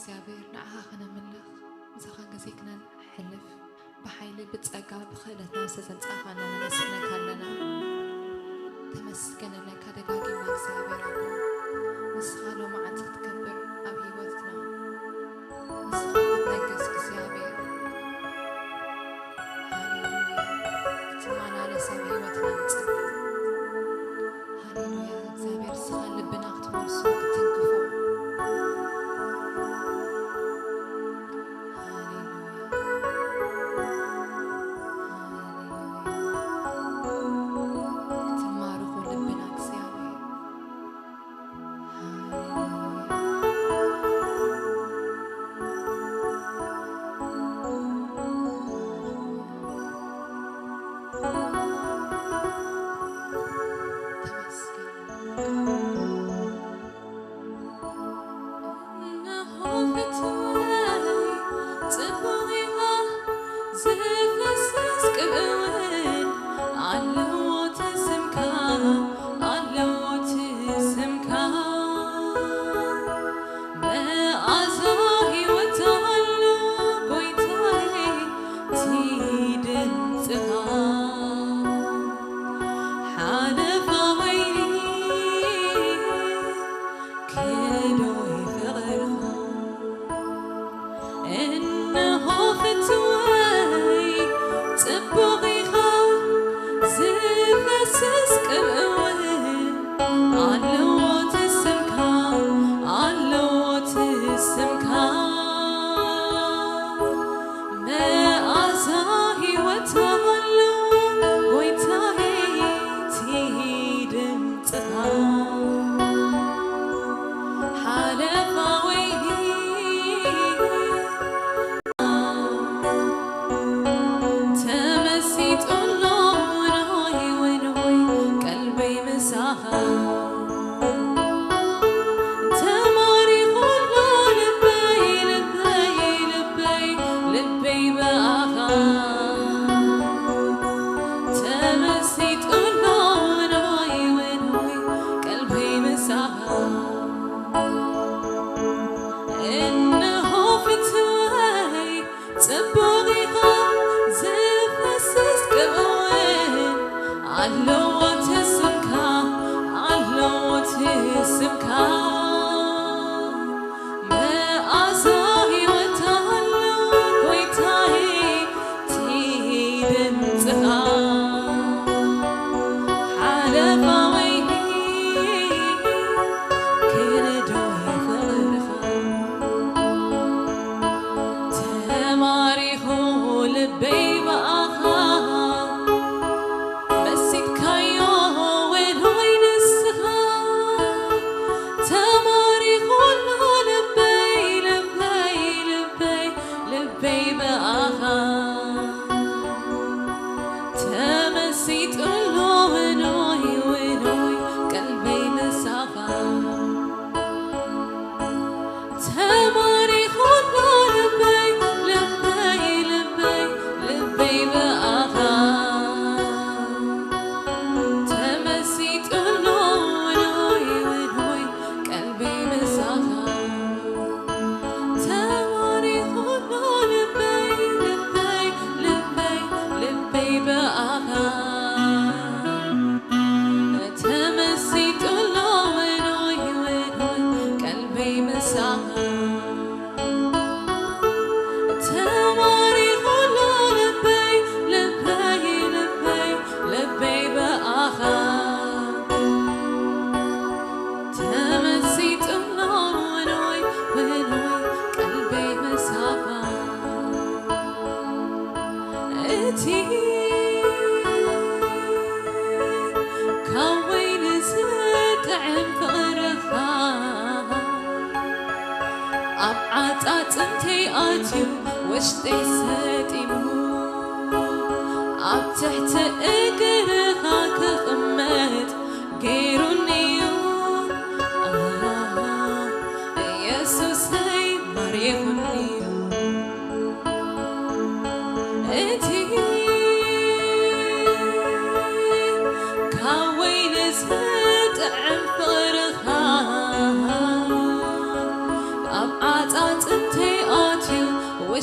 እግዚኣብሔር፣ ንዓኻ ክነምልኽ፣ ምሳኻ ግዜ ክነሕልፍ፣ ብሓይሊ፣ ብጸጋ፣ ብኽእለትና ዝተዘምጻእካና ነመስግነካ ኣለና። ተመስገነለካ ደጋጊምና እግዚኣብሔር ኣቦ። ንስኻ ሎማዓንቲ ክትከብር ኣብ ህይወትና። ንስኻ ክትነግስ እግዚኣብሔር። ሃሌሉያ። ክትመላለስ ኣብ ህይወትና ንጽሊ። ሃሌሉያ። እግዚኣብሔር ንስኻ ልብና ክትመልሶ ክትንክፎ። ሃሌሉያ። ሃሌሉያ። ክትማርኾ ልብና እግዚኣብሔር።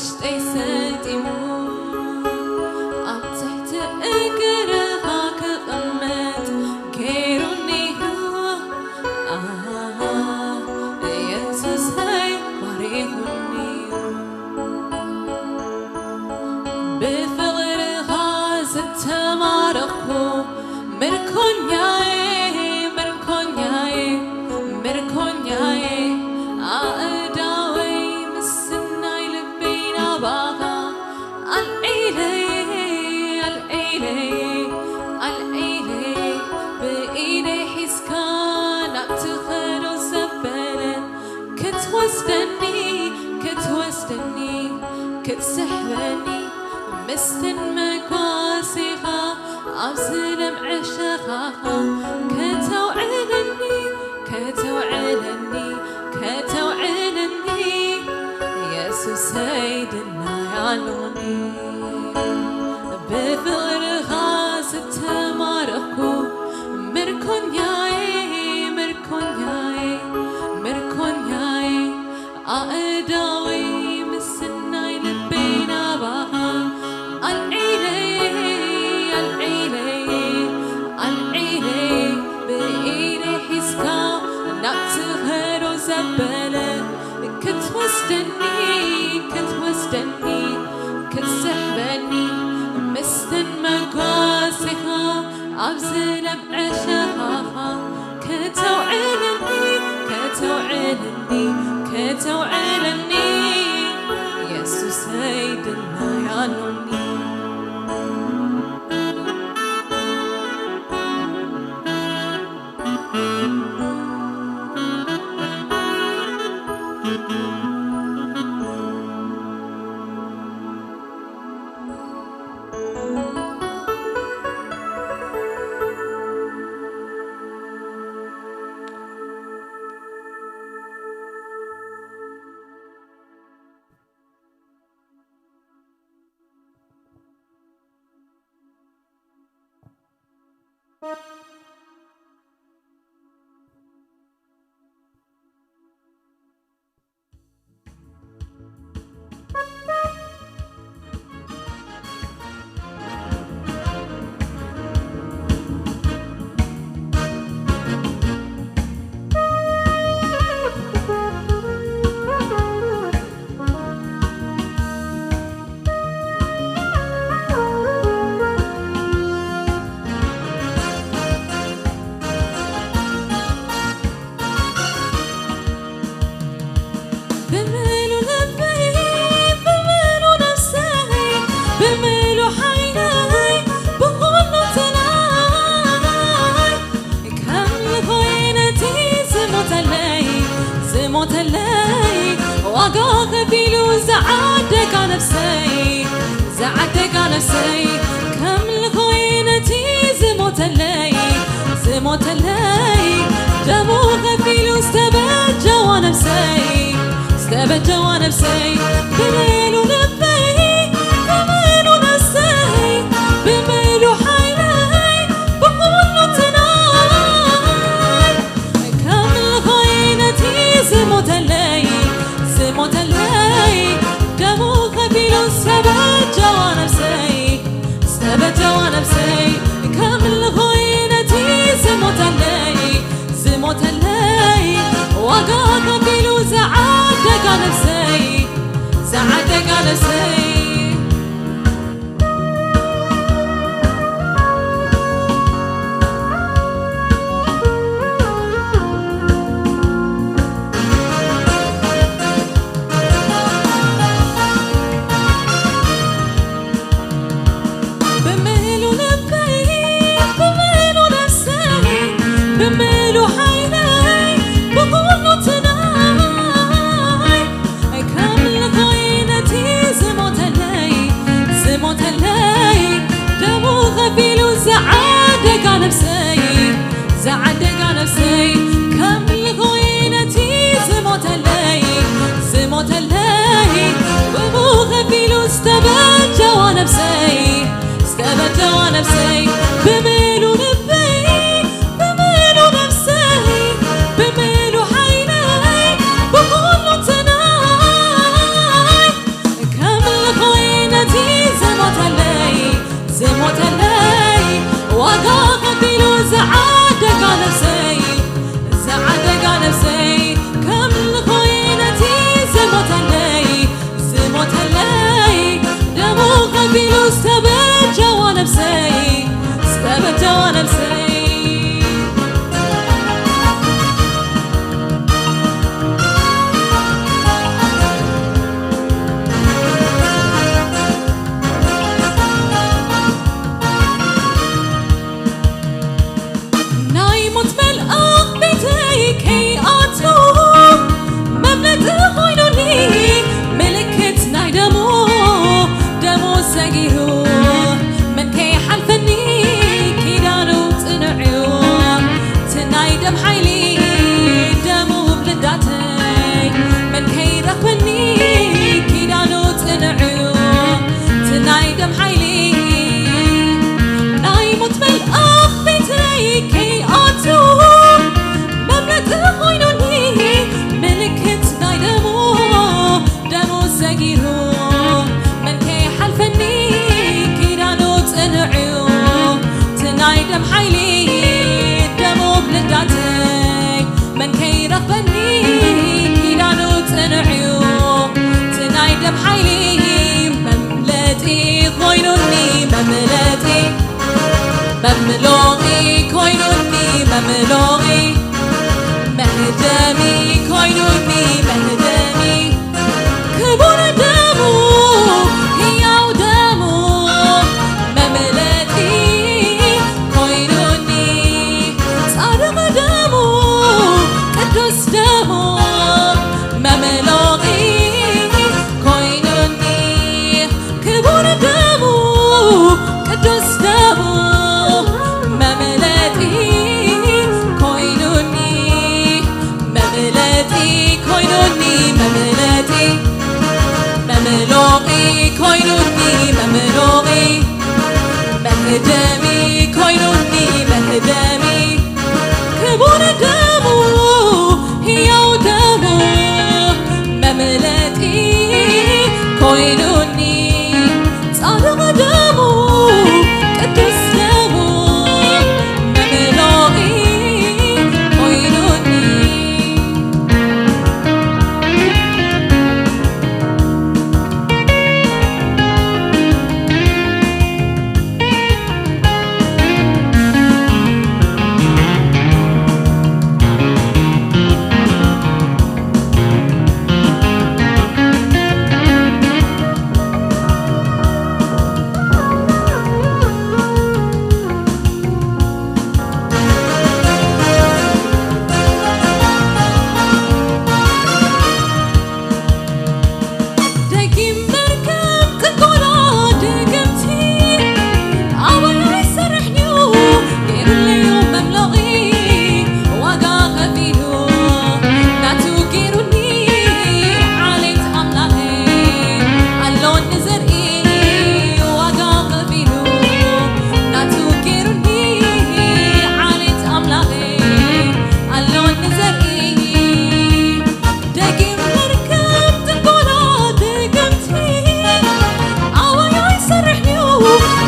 ውሽጠይ ሰጢሙ ኣብ ትሕቲ እግርኻ ክቕመጥ ገይሩኒ። ኣሃ፣ ኢየሱሰይ ባሪኹኒ። ብፍቕርኻ ዝተማረኽኩ ምርኮኛዬ፣ ምርኮኛዬ፣ ምርኮኛዬ፣ ኣእዳወይ ምስናይ ልበይ ናባኻ ኣልዒለይ፣ ኣልዒለይ፣ ኣልዒለይ፣ ብኢደይ ሒዝካ ናብ ትኸዶ ዘበለ ክትወስደኒ፣ ክትወስደኒ፣ ክትስሕበኒ፣ ምስተን መጓሲኻ ኣብዚ ለምዐ ሸኻኻ ከተውዕለኒ፣ ከተውዕለኒ፣ ከተውዕለኒ፣ የሱሰይ ድላይ ኣሎኒ። ብፍቕርኻ ዝተማረኽኩ ምርኮኛዬ፣ ምርኮኛዬ፣ ምርኮኛዬ፣ ኣእዳወይ ምስናይ ልበይ ናባኻ ኣልዒለይ፣ ኣልዒለይ፣ ኣልዒለይ፣ ብኢደይ ሒዝካ ናብ ትኸዶ ዘበለ ክትወስደኒ፣ ክትወስደኒ፣ ክትስሕበኒ፣ ምስተን መጓሲኻ ኣብዚ ለምዐ ሸኻኻ ከተውዕለኒ፣ ከተውዕለኒ፣ ከተውዕለኒ፣ የሱሰይ ድላይ ኣሎኒ። ብምሉ ልበይ፣ ብምሉ ነፍሰይ፣ ብምሉ ሓይለይ፣ ብኹሉ ተናይ ከም ልኾይ ነቲ ዝሞተለይ፣ ዝሞተለይ፣ ዋጋ ከፊሉ ዝዓደጋ ነፍሰይ፣ ዝዓደጋ ነፍሰይ፣ ከም ልኾይ ነቲ ዝሞተለይ፣ ዝሞተለይ፣ ደሙ ከፊሉ ዝተበጀዋ ነፍሰይ፣ ዝተበጀዋ ነፍሰይ፣ ብምሉ ልበይ፣ ብምሉ ነፍሰይ፣ ብምሉ ሓይለይ፣ ብኹሉ ተናይ ከም ልኾይ ነቲ ዝሞተለይ፣ ዝሞተለይ፣ ደሙ ከፊሉ ዝተበጀዋ ነፍሰይ፣ ዝተበጀዋ ነፍሰይ፣ ከም ልኾይ ነቲ ዝሞተለይ፣ ዝሞተለይ፣ ዋጋ ከፊሉ ዝዓደጋ ነፍሰይ፣ ዝዓደጋ ነፍሰይ። ብምሉ ልበይ፣ ብምሉ ነፍሰይ፣ ብምሉ ሓይለይ፣ ብኹሉ ተናይ ከም ልኾይ ነቲ ዝሞተለይ፣ ዝሞተለይ፣ ደሙ ከፊሉ ዝዓደጋ ነፍሰይ፣ ዝዓደጋ ነፍሰይ፣ ከም ልኾይ ነቲ ዝሞተለይ፣ ዝሞተለይ፣ ደሙ ከፊሉ ዝተበጀዋ ነፍሰይ፣ ዝተበጀዋ ነፍሰይ፣ ብምሉ ልበይ፣ ብምሉ ነፍሰይ፣ ብምሉ ሓይለይ፣ ብኹሉ ተናይ፣ ከም መምሎቒ መኽደሚ ኮይኑኒ፣ መኽደሚ ክቡር ደሙ፣ ህያው ደሙ መምለጢ ኮይኑኒ፣ ጻድቕ ደሙ፣ ቅዱስ ደሙ መምሎቒ ኮይኑኒ፣ ክቡር ደሙ፣ ቅዱስ ደሙ መምለጢ ኮይኑኒ፣ መምለጢ ኮይኑኒ፣ መምለጢ መምሎቒ ኮይኑኒ፣ መምሎቒ መኽደሚ ኮይኑኒ፣ መኽደሚ ክቡር ደሙ፣ ህያው ደሙ መምለጢ ኮይኑኒ፣ ጻድቕ ደሙ፣ ቅዱስ ደሙ መምሎቒ ኮይኑኒ። ደጊም መርገም ጥንቆላ ድግምቲ ኣባይ ኣይሰርሕን'ዩ፣ ገይሩለዩ መምለቒ ዋጋ ከፊሉ ናቱ ገይሩኒ ዓሌት ኣምላኸይ ኣሎኒ ዘርኢ ዋጋ ከፊሉ ናቱ ገይሩኒ ዓሌት ኣምላኸይ ኣሎኒ ዘርኢ ደጊም መርከብ ጥንቆላ ድግምቲ ኣባይ ኣይሰርሕን'ዩ፣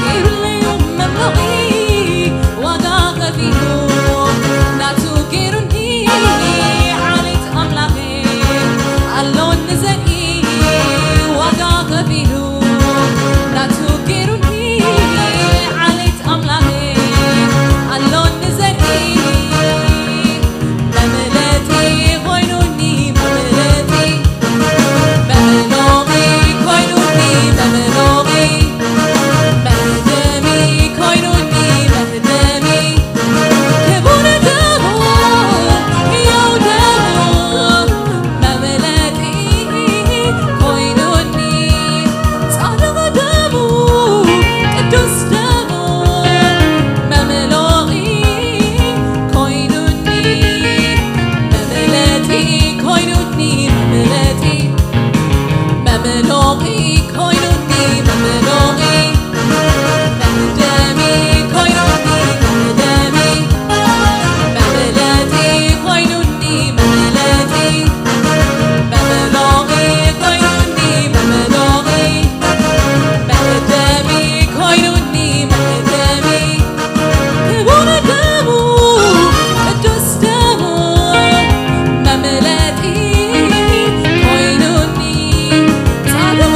ገይሩለዩ መምለቒ ዋጋ ከፊሉ ናቱ ገይሩኒ ዓሌት ኣምላኸይ ኣሎኒ ዘርኢ ዋጋ ከፊሉ ናቱ ገይሩኒ ዓሌት ኣምላኸይ ኣሎኒ ዘርኢ መምለጢ ኮይኑኒ መምለጢ መምሎቒ ኮይኑኒ መምሎቒ መኽደሚ ኮይኑኒ መኽደሚ ክቡር ደሙ ህያው ደሙ መምለጢ ኮይኑኒ ጻድቕ ደሙ ቅዱስ ደሙ መምሎቒ ኮይኑኒ መምለጢ ኮይኑኒ መምለጢ መምሎቒ ኮይኑኒ መምሎቒ መኽደሚ ኮይኑኒ መኽደሚ መምለጢ ኮይኑኒ መምለጢ መምሎቒ ኮይኑኒ መምሎቒ መኽደሚ ኮይኑኒ መኽደሚ ክቡር ደሙ ቅዱስ ደሙ መምለጢ ኮይኑኒ ጻድቕ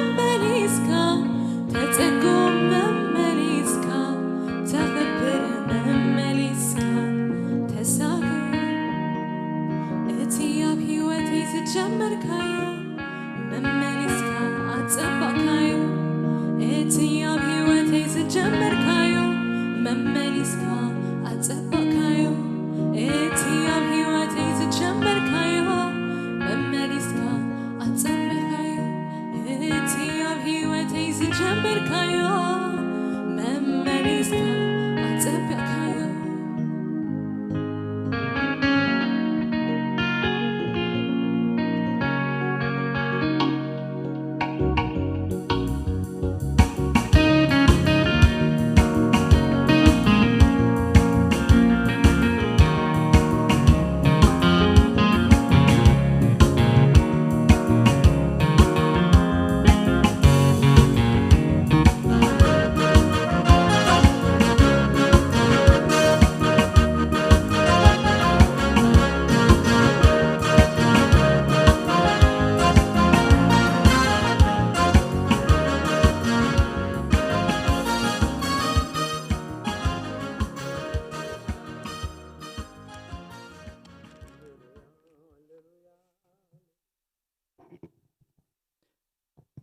መመሊስካ ተጸጎም፣ መመሊስካ ተኽብር፣ መመሊስካ ተሳግር። እቲ ኣብ ህይወተይ ዝጀመርካዮ መመሊስካ ኣጸበቕካዮ። እቲ ኣብ ህይወተይ ዝጀመርካዮ መመሊስካ ኣጸበቕካዮ። እቲ ኣብ ህይወተይ ዝጀመርካዮ መመሊስካ ኣጸበቕካዮ። እቲ ኣብ ህይወተይ ዝጀመርካዮ መመሊስካ ኣጸበቕካዮ።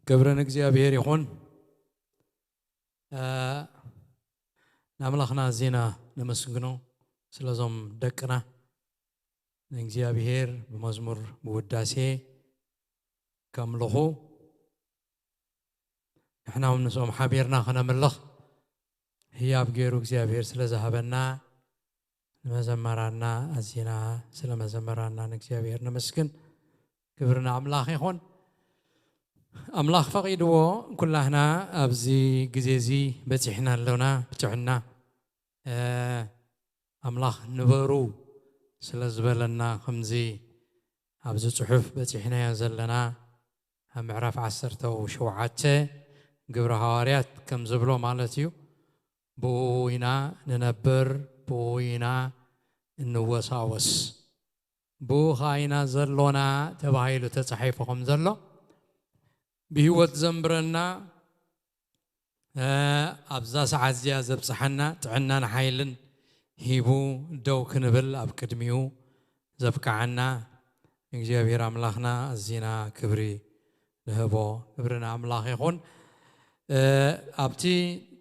ክብሪ ንእግዚኣብሔር ይኹን። እ፣ ንኣምላኽና ኣዚና ነመስግኖ ስለዞም ደቅና። ንእግዚኣብሔር ብመዝሙር ብውዳሴ ከምልኹ፣ ንሕና እውን ምስኦም ሓቢርና ከነምልኽ ህያብ ገይሩ እግዚኣብሔር ስለ ዝሃበና፣ ንመዘመራና ኣዚና ስለ መዘመራና ንእግዚኣብሔር ነመስግን። ክብሪ ንኣምላኽ ይኹን። ኣምላኽ ፈቒድዎ ኩላህና ኣብዚ ግዜ እዚ በጺሕና ኣሎና ብጥዕና። እ፣ ኣምላኽ ንበሩ ስለ ዝበለና፣ ከምዚ ኣብዚ ጽሑፍ በጺሕናዮ ዘለና ኣብ ምዕራፍ ዓሰርተ ሸውዓተ ግብሪ ሃዋርያት ከም ዝብሎ ማለት እዩ። ብኡ ኢና ንነብር፣ ብኡ ኢና እንወሳወስ፣ ብኡ ኸኣ ኢና ዘሎና ተባሂሉ ተጻሒፉ ከም ዘሎ፣ ብህይወት ዘንብረና፣ እ፣ ኣብዛ ሰዓት እዚኣ ዘብጽሓና፣ ጥዕናን ሓይልን ሂቡ ደው ክንብል ኣብ ቅድሚኡ ዘብቅዓና እግዚኣብሔር ኣምላኽና ኣዚና ክብሪ ንህቦ። ክብሪ ንኣምላኽ ይኹን። እ፣ ኣብቲ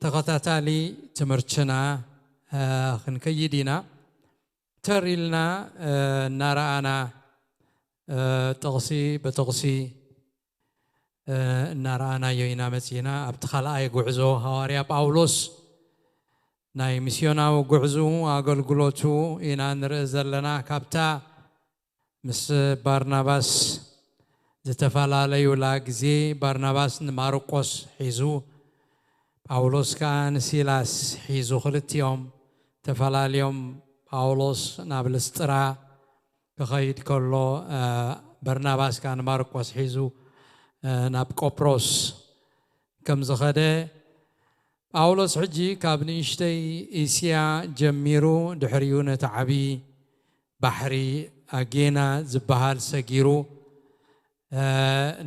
ተኸታታሊ ትምህርትና፣ እ፣ ክንከይድ ኢና። ተር ኢልና፣ እ፣ እናረኣና፣ እ፣ ጥቕሲ ብጥቕሲ፣ እ፣ እናረኣናዮ ኢና መጺእና። ኣብቲ ካልኣይ ጉዕዞ ሃዋርያ ጳውሎስ ናይ ሚስዮናዊ ጉዕዞ ኣገልግሎቱ ኢና ንርኢ ዘለና። ካብታ ምስ ባርናባስ ዝተፈላለዩላ ግዜ፣ ባርናባስ ንማርቆስ ሒዙ፣ ጳውሎስ ከኣ ንሲላስ ሒዙ፣ ክልቲኦም ተፈላልዮም ጳውሎስ ናብ ልስጥራ ክኸይድ ከሎ፣ እ፣ በርናባስ ከኣ ንማርቆስ ሒዙ፣ እ፣ ናብ ቆጵሮስ ከም ዝኸደ፣ ጳውሎስ ሕጂ ካብ ንእሽተይ እስያ ጀሚሩ፣ ድሕሪኡ ነቲ ዓቢ ባሕሪ ኣጌና ዝበሃል ሰጊሩ፣ እ፣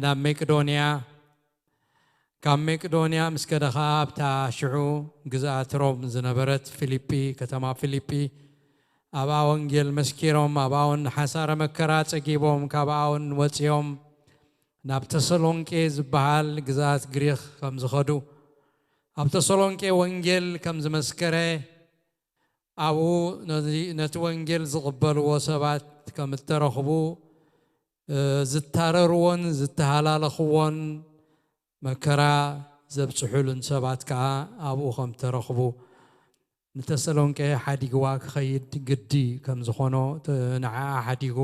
ናብ መቄዶንያ፣ ካብ መቄዶንያ ምስ ከደ ኸኣ ኣብታ ሽዑ ግዝኣት ሮም ዝነበረት ፊልጲ፣ ከተማ ፊልጲ፣ ኣብኣ ወንጌል መስኪሮም፣ ኣብኣ እውን ሓሳረ መከራ ጸጊቦም፣ ካብኣ እውን ወጺኦም ናብ ተሰሎንቄ ዝበሃል ግዝኣት ግሪኽ ከም ዝኸዱ፣ ኣብ ተሰሎንቄ ወንጌል ከም ዝመስከረ፣ ኣብኡ ነዚ፣ ነቲ ወንጌል ዝቕበልዎ ሰባት ከም እተረኽቡ፣ እ፣ ዝታረርዎን ዝተሃላለኽዎን መከራ ዘብጽሑሉን ሰባት ከኣ ኣብኡ ከም እተረኽቡ፣ ንተሰሎንቄ ሓዲግዋ ክኸይድ ግዲ ከም ዝኾኖ፣ ት-፣ ንዓኣ ሓዲጉ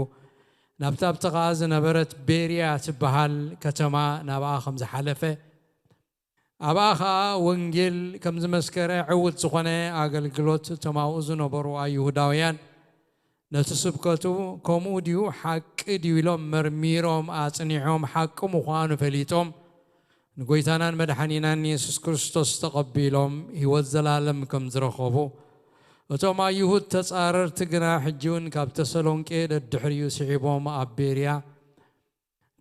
ናብታ ኣብ ጥቓኣ ዝነበረት ቤርያ ትበሃል ከተማ ናብኣ ከም ዝሓለፈ፣ ኣብኣ ኸኣ ወንጌል ከም ዝመስከረ፣ ዕዉት ዝኾነ ኣገልግሎት እቶም ኣብኡ ዝነበሩ ኣይሁዳውያን ነቲ ስብከቱ ከምኡ ድዩ ሓቂ ድዩ ኢሎም መርሚሮም ኣጽኒዖም፣ ሓቂ ምዃኑ ፈሊጦም፣ ንጐይታናን መድሓኒናን የሱስ ክርስቶስ ተቐቢሎም ህይወት ዘላለም ከም ዝረኸቡ፣ እቶም ኣይሁድ ተጻረርቲ ግና ሕጂ እውን ካብ ተሰሎንቄ ደድሕሪኡ ስዒቦም ኣብ ቤርያ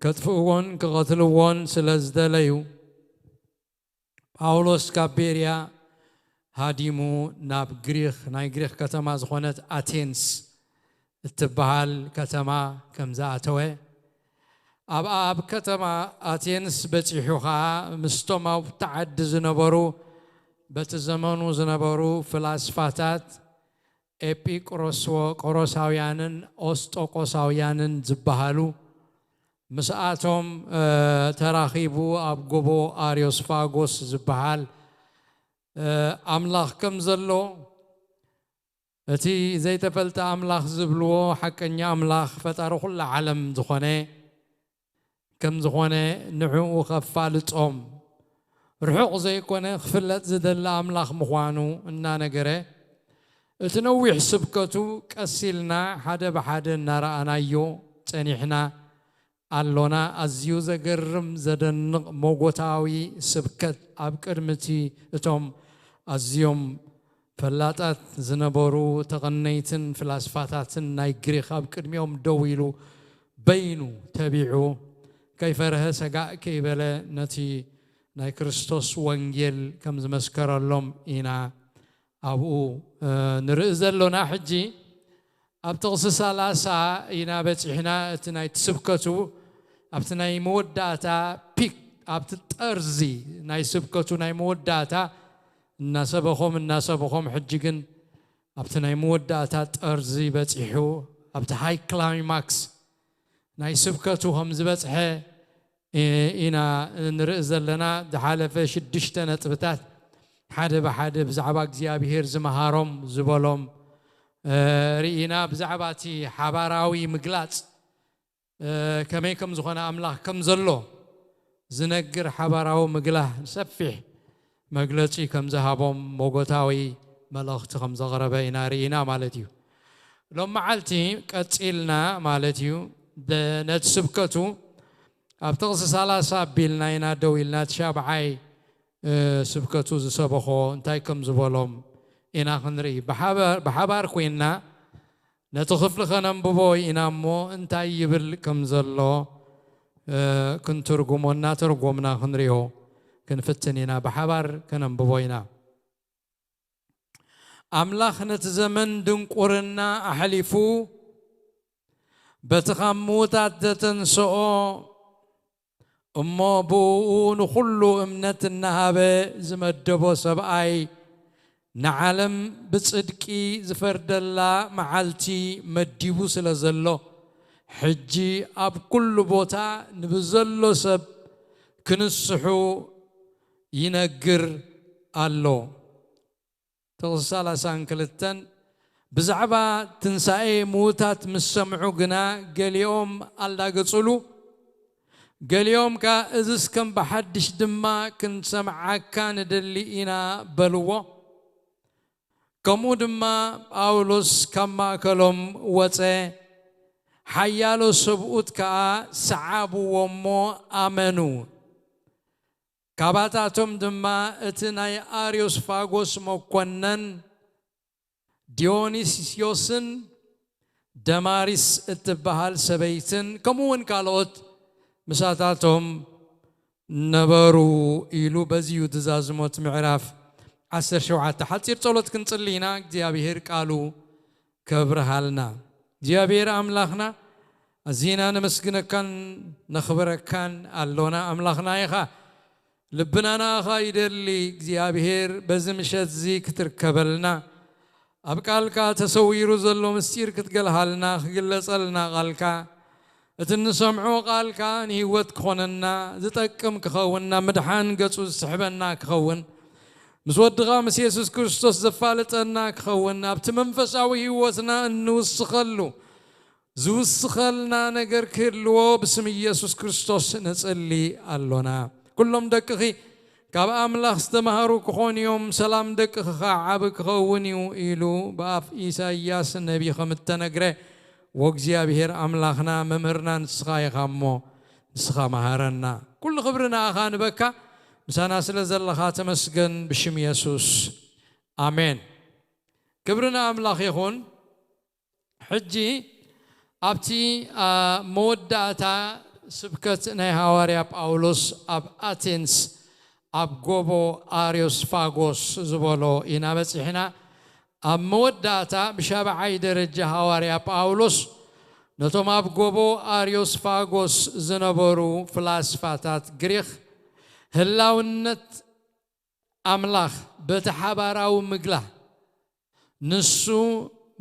ከጥፍእዎን ክቐትልዎን ስለ ዝደለዩ፣ ጳውሎስ ካብ ቤርያ ሃዲሙ ናብ ግሪኽ፣ ናይ ግሪኽ ከተማ ዝኾነት ኣቴንስ እትበሃል ከተማ ከም ዝኣተወ፣ ኣብኣ ኣብ ከተማ ኣቴንስ በጺሑ ኸኣ ምስቶም ኣብቲ ዓዲ ዝነበሩ፣ በቲ ዘመኑ ዝነበሩ ፍላስፋታት ኤጲቆሮስዎ-፣ ቆሮሳውያንን ኦስጦቆሳውያንን ዝበሃሉ፣ ምስኣቶም፣ እ፣ ተራኺቡ ኣብ ጎቦ ኣርዮስፋጎስ ዝበሃል፣ እ፣ ኣምላኽ ከም ዘሎ፣ እቲ ዘይተፈልጠ ኣምላኽ ዝብልዎ ሓቀኛ ኣምላኽ፣ ፈጣሪ ኩላ ዓለም ዝኾነ፣ ከም ዝኾነ ንዕኡ ከፋልጦም፣ ርሑቕ ዘይኮነ ክፍለጥ ዝደሊ ኣምላኽ ምዃኑ እናነገረ፣ እቲ ነዊሕ ስብከቱ ቀስ ኢልና ሓደ ብሓደ እናረኣናዮ ጸኒሕና ኣሎና። ኣዝዩ ዘገርም፣ ዘደንቕ፣ ሞጎታዊ ስብከት ኣብ ቅድሚ እቲ፣ እቶም ኣዝዮም ፈላጣት ዝነበሩ ተቐነይትን ፍላስፋታትን ናይ ግሪኽ ኣብ ቅድሚኦም ደው ኢሉ፣ በይኑ ተቢዑ፣ ከይፈርሀ ሰጋእ ከይበለ ነቲ ናይ ክርስቶስ ወንጌል ከም ዝመስከረሎም ኢና ኣብኡ፣ እ፣ ንርኢ ዘሎና። ሕጂ ኣብ ጥቕሲ ሰላሳ ኢና በጺሕና። እቲ ናይቲ ስብከቱ ኣብቲ ናይ መወዳእታ ፒክ፣ ኣብቲ ጠርዚ ናይ ስብከቱ ናይ መወዳእታ እናሰበኾም፣ እናሰበኾም፣ ሕጂ ግን ኣብቲ ናይ መወዳእታ ጠርዚ በጺሑ፣ ኣብቲ ሃይ ክላይማክስ ናይ ስብከቱ ከም ዝበጽሐ ኢ-፣ ኢና ንርኢ ዘለና። ዝሓለፈ ሽዱሽተ ነጥብታት ሓደ ብሓደ ብዛዕባ እግዚኣብሄር ዝመሃሮም ዝበሎም፣ እ፣ ርኢና። ብዛዕባ እቲ ሓባራዊ ምግላጽ፣ እ፣ ከመይ ከም ዝኾነ ኣምላኽ ከም ዘሎ ዝነግር ሓባራዊ ምግላህ ሰፊሕ መግለጺ ከም ዝሃቦም፣ ሞጎታዊ መልእኽቲ ከም ዘቕረበ ኢና ርኢና ማለት እዩ። ሎም መዓልቲ ቀጺልና ማለት እዩ፣ ደ-፣ ነቲ ስብከቱ ኣብ ጥቕሲ ሰላሳ ኣቢልና ኢና ደው ኢልና፣ እቲ ሻብዓይ፣ እ፣ ስብከቱ ዝሰበኾ እንታይ ከም ዝበሎም ኢና ክንርኢ። ብሓባር፣ ብሓባር ኮይንና ነቲ ክፍሊ ከነንብቦ ኢና እሞ፣ እንታይ ይብል ከም ዘሎ፣ እ፣ ክንትርጉሞ፣ እናተርጎምና ክንሪኦ ክንፍትን ኢና። ብሓባር ከነንብቦ ኢና። ኣምላኽ ነቲ ዘመን ድንቁርና ኣሕሊፉ፣ በቲ ካብ ምዉታት ዘተንስኦ፣ እሞ ብእኡ ንኹሉ እምነት እናሃበ ዝመደቦ ሰብኣይ፣ ንዓለም ብጽድቂ ዝፈርደላ መዓልቲ መዲቡ ስለ ዘሎ፣ ሕጂ ኣብ ኩሉ ቦታ ንብዘሎ ሰብ ክንስሑ ይነግር ኣሎ። ጥቕሲ ሰላሳን ክልተን፣ ብዛዕባ ትንሳኤ ምዉታት ምስ ሰምዑ ግና፣ ገሊኦም ኣላገጹሉ፣ ገሊኦም ከኣ፣ "እዝስ ከም ብሓድሽ ድማ ክንሰምዓካ ንደሊ ኢና" በልዎ። ከምኡ ድማ ጳውሎስ ካብ ማእከሎም ወጸ፣ ሓያሎ ሰብኡት ከኣ ሰዓብዎ እሞ ኣመኑ። ካባታቶም ድማ እቲ ናይ ኣርዮስፋጎስ መኮነን ዲዮኒስዮስን ደማሪስ እትበሃል ሰበይትን፣ ከምኡ እውን ካልኦት ምሳታቶም ነበሩ ኢሉ በዚ እዩ ዝዛዝሞ። እቲ ምዕራፍ ዓሰርተ ሸውዓተ። ሓጺር ጸሎት ክንጽሊ ኢና፣ እግዚኣብሔር ቃሉ ከብርሃልና። እግዚኣብሔር ኣምላኽና፣ ኣዚና ነመስግነካን ነኽብረካን ኣሎና። ኣምላኽና ኢኻ፣ ልብና ንኣኻ ይደሊ። እግዚኣብሔር በዚ ምሸት እዚ ክትርከበልና፣ ኣብ ቃልካ ተሰዊሩ ዘሎ ምስጢር ክትገልሃልና፣ ክግለጸልና ቃልካ፣ እቲ እንሰምዖ ቃልካ ንህይወት ክኾነና ዝጠቅም ክኸውን፣ ናብ ምድሓን ገጹ ዝስሕበና ክኸውን፣ ምስ ወድኻ ምስ የሱስ ክርስቶስ ዘፋልጠና ክኸውን፣ ኣብቲ መንፈሳዊ ህይወትና እንውስኸሉ ዝውስኸልና ነገር ክህልዎ ብስም ኢየሱስ ክርስቶስ ንጽሊ ኣሎና። ኩሎም ደቅኺ ካብ ኣምላኽ ዝተማሃሩ ክኾኑ እዮም፣ ሰላም ደቅኺ ኸዓ ዓቢ ክኸውን እዩ ኢሉ ብኣፍ ኢሳይያስ ነቢ ከም እተነግረ፣ ወእግዚኣብሔር ኣምላኽና መምህርና ንስኻ ኢኻ እሞ ንስኻ መሃረና። ኩሉ ክብሪ ንኣኻ ንበካ፣ ምሳና ስለ ዘለኻ ተመስገን ብሽም የሱስ። ኣሜን። ክብሪ ንኣምላኽ ይኹን። ሕጂ ኣብቲ፣ ኣ፣ መወዳእታ ስብከት ናይ ሃዋርያ ጳውሎስ ኣብ ኣቴንስ ኣብ ጎቦ ኣርዮስፋጎስ ዝበሎ ኢና በጺሕና። ኣብ መወዳእታ ብሻብዓይ ደረጃ ሃዋርያ ጳውሎስ ነቶም ኣብ ጎቦ ኣርዮስፋጎስ ዝነበሩ ፍላስፋታት ግሪኽ ህላውነት ኣምላኽ በቲ ሓባራዊ ምግላህ፣ ንሱ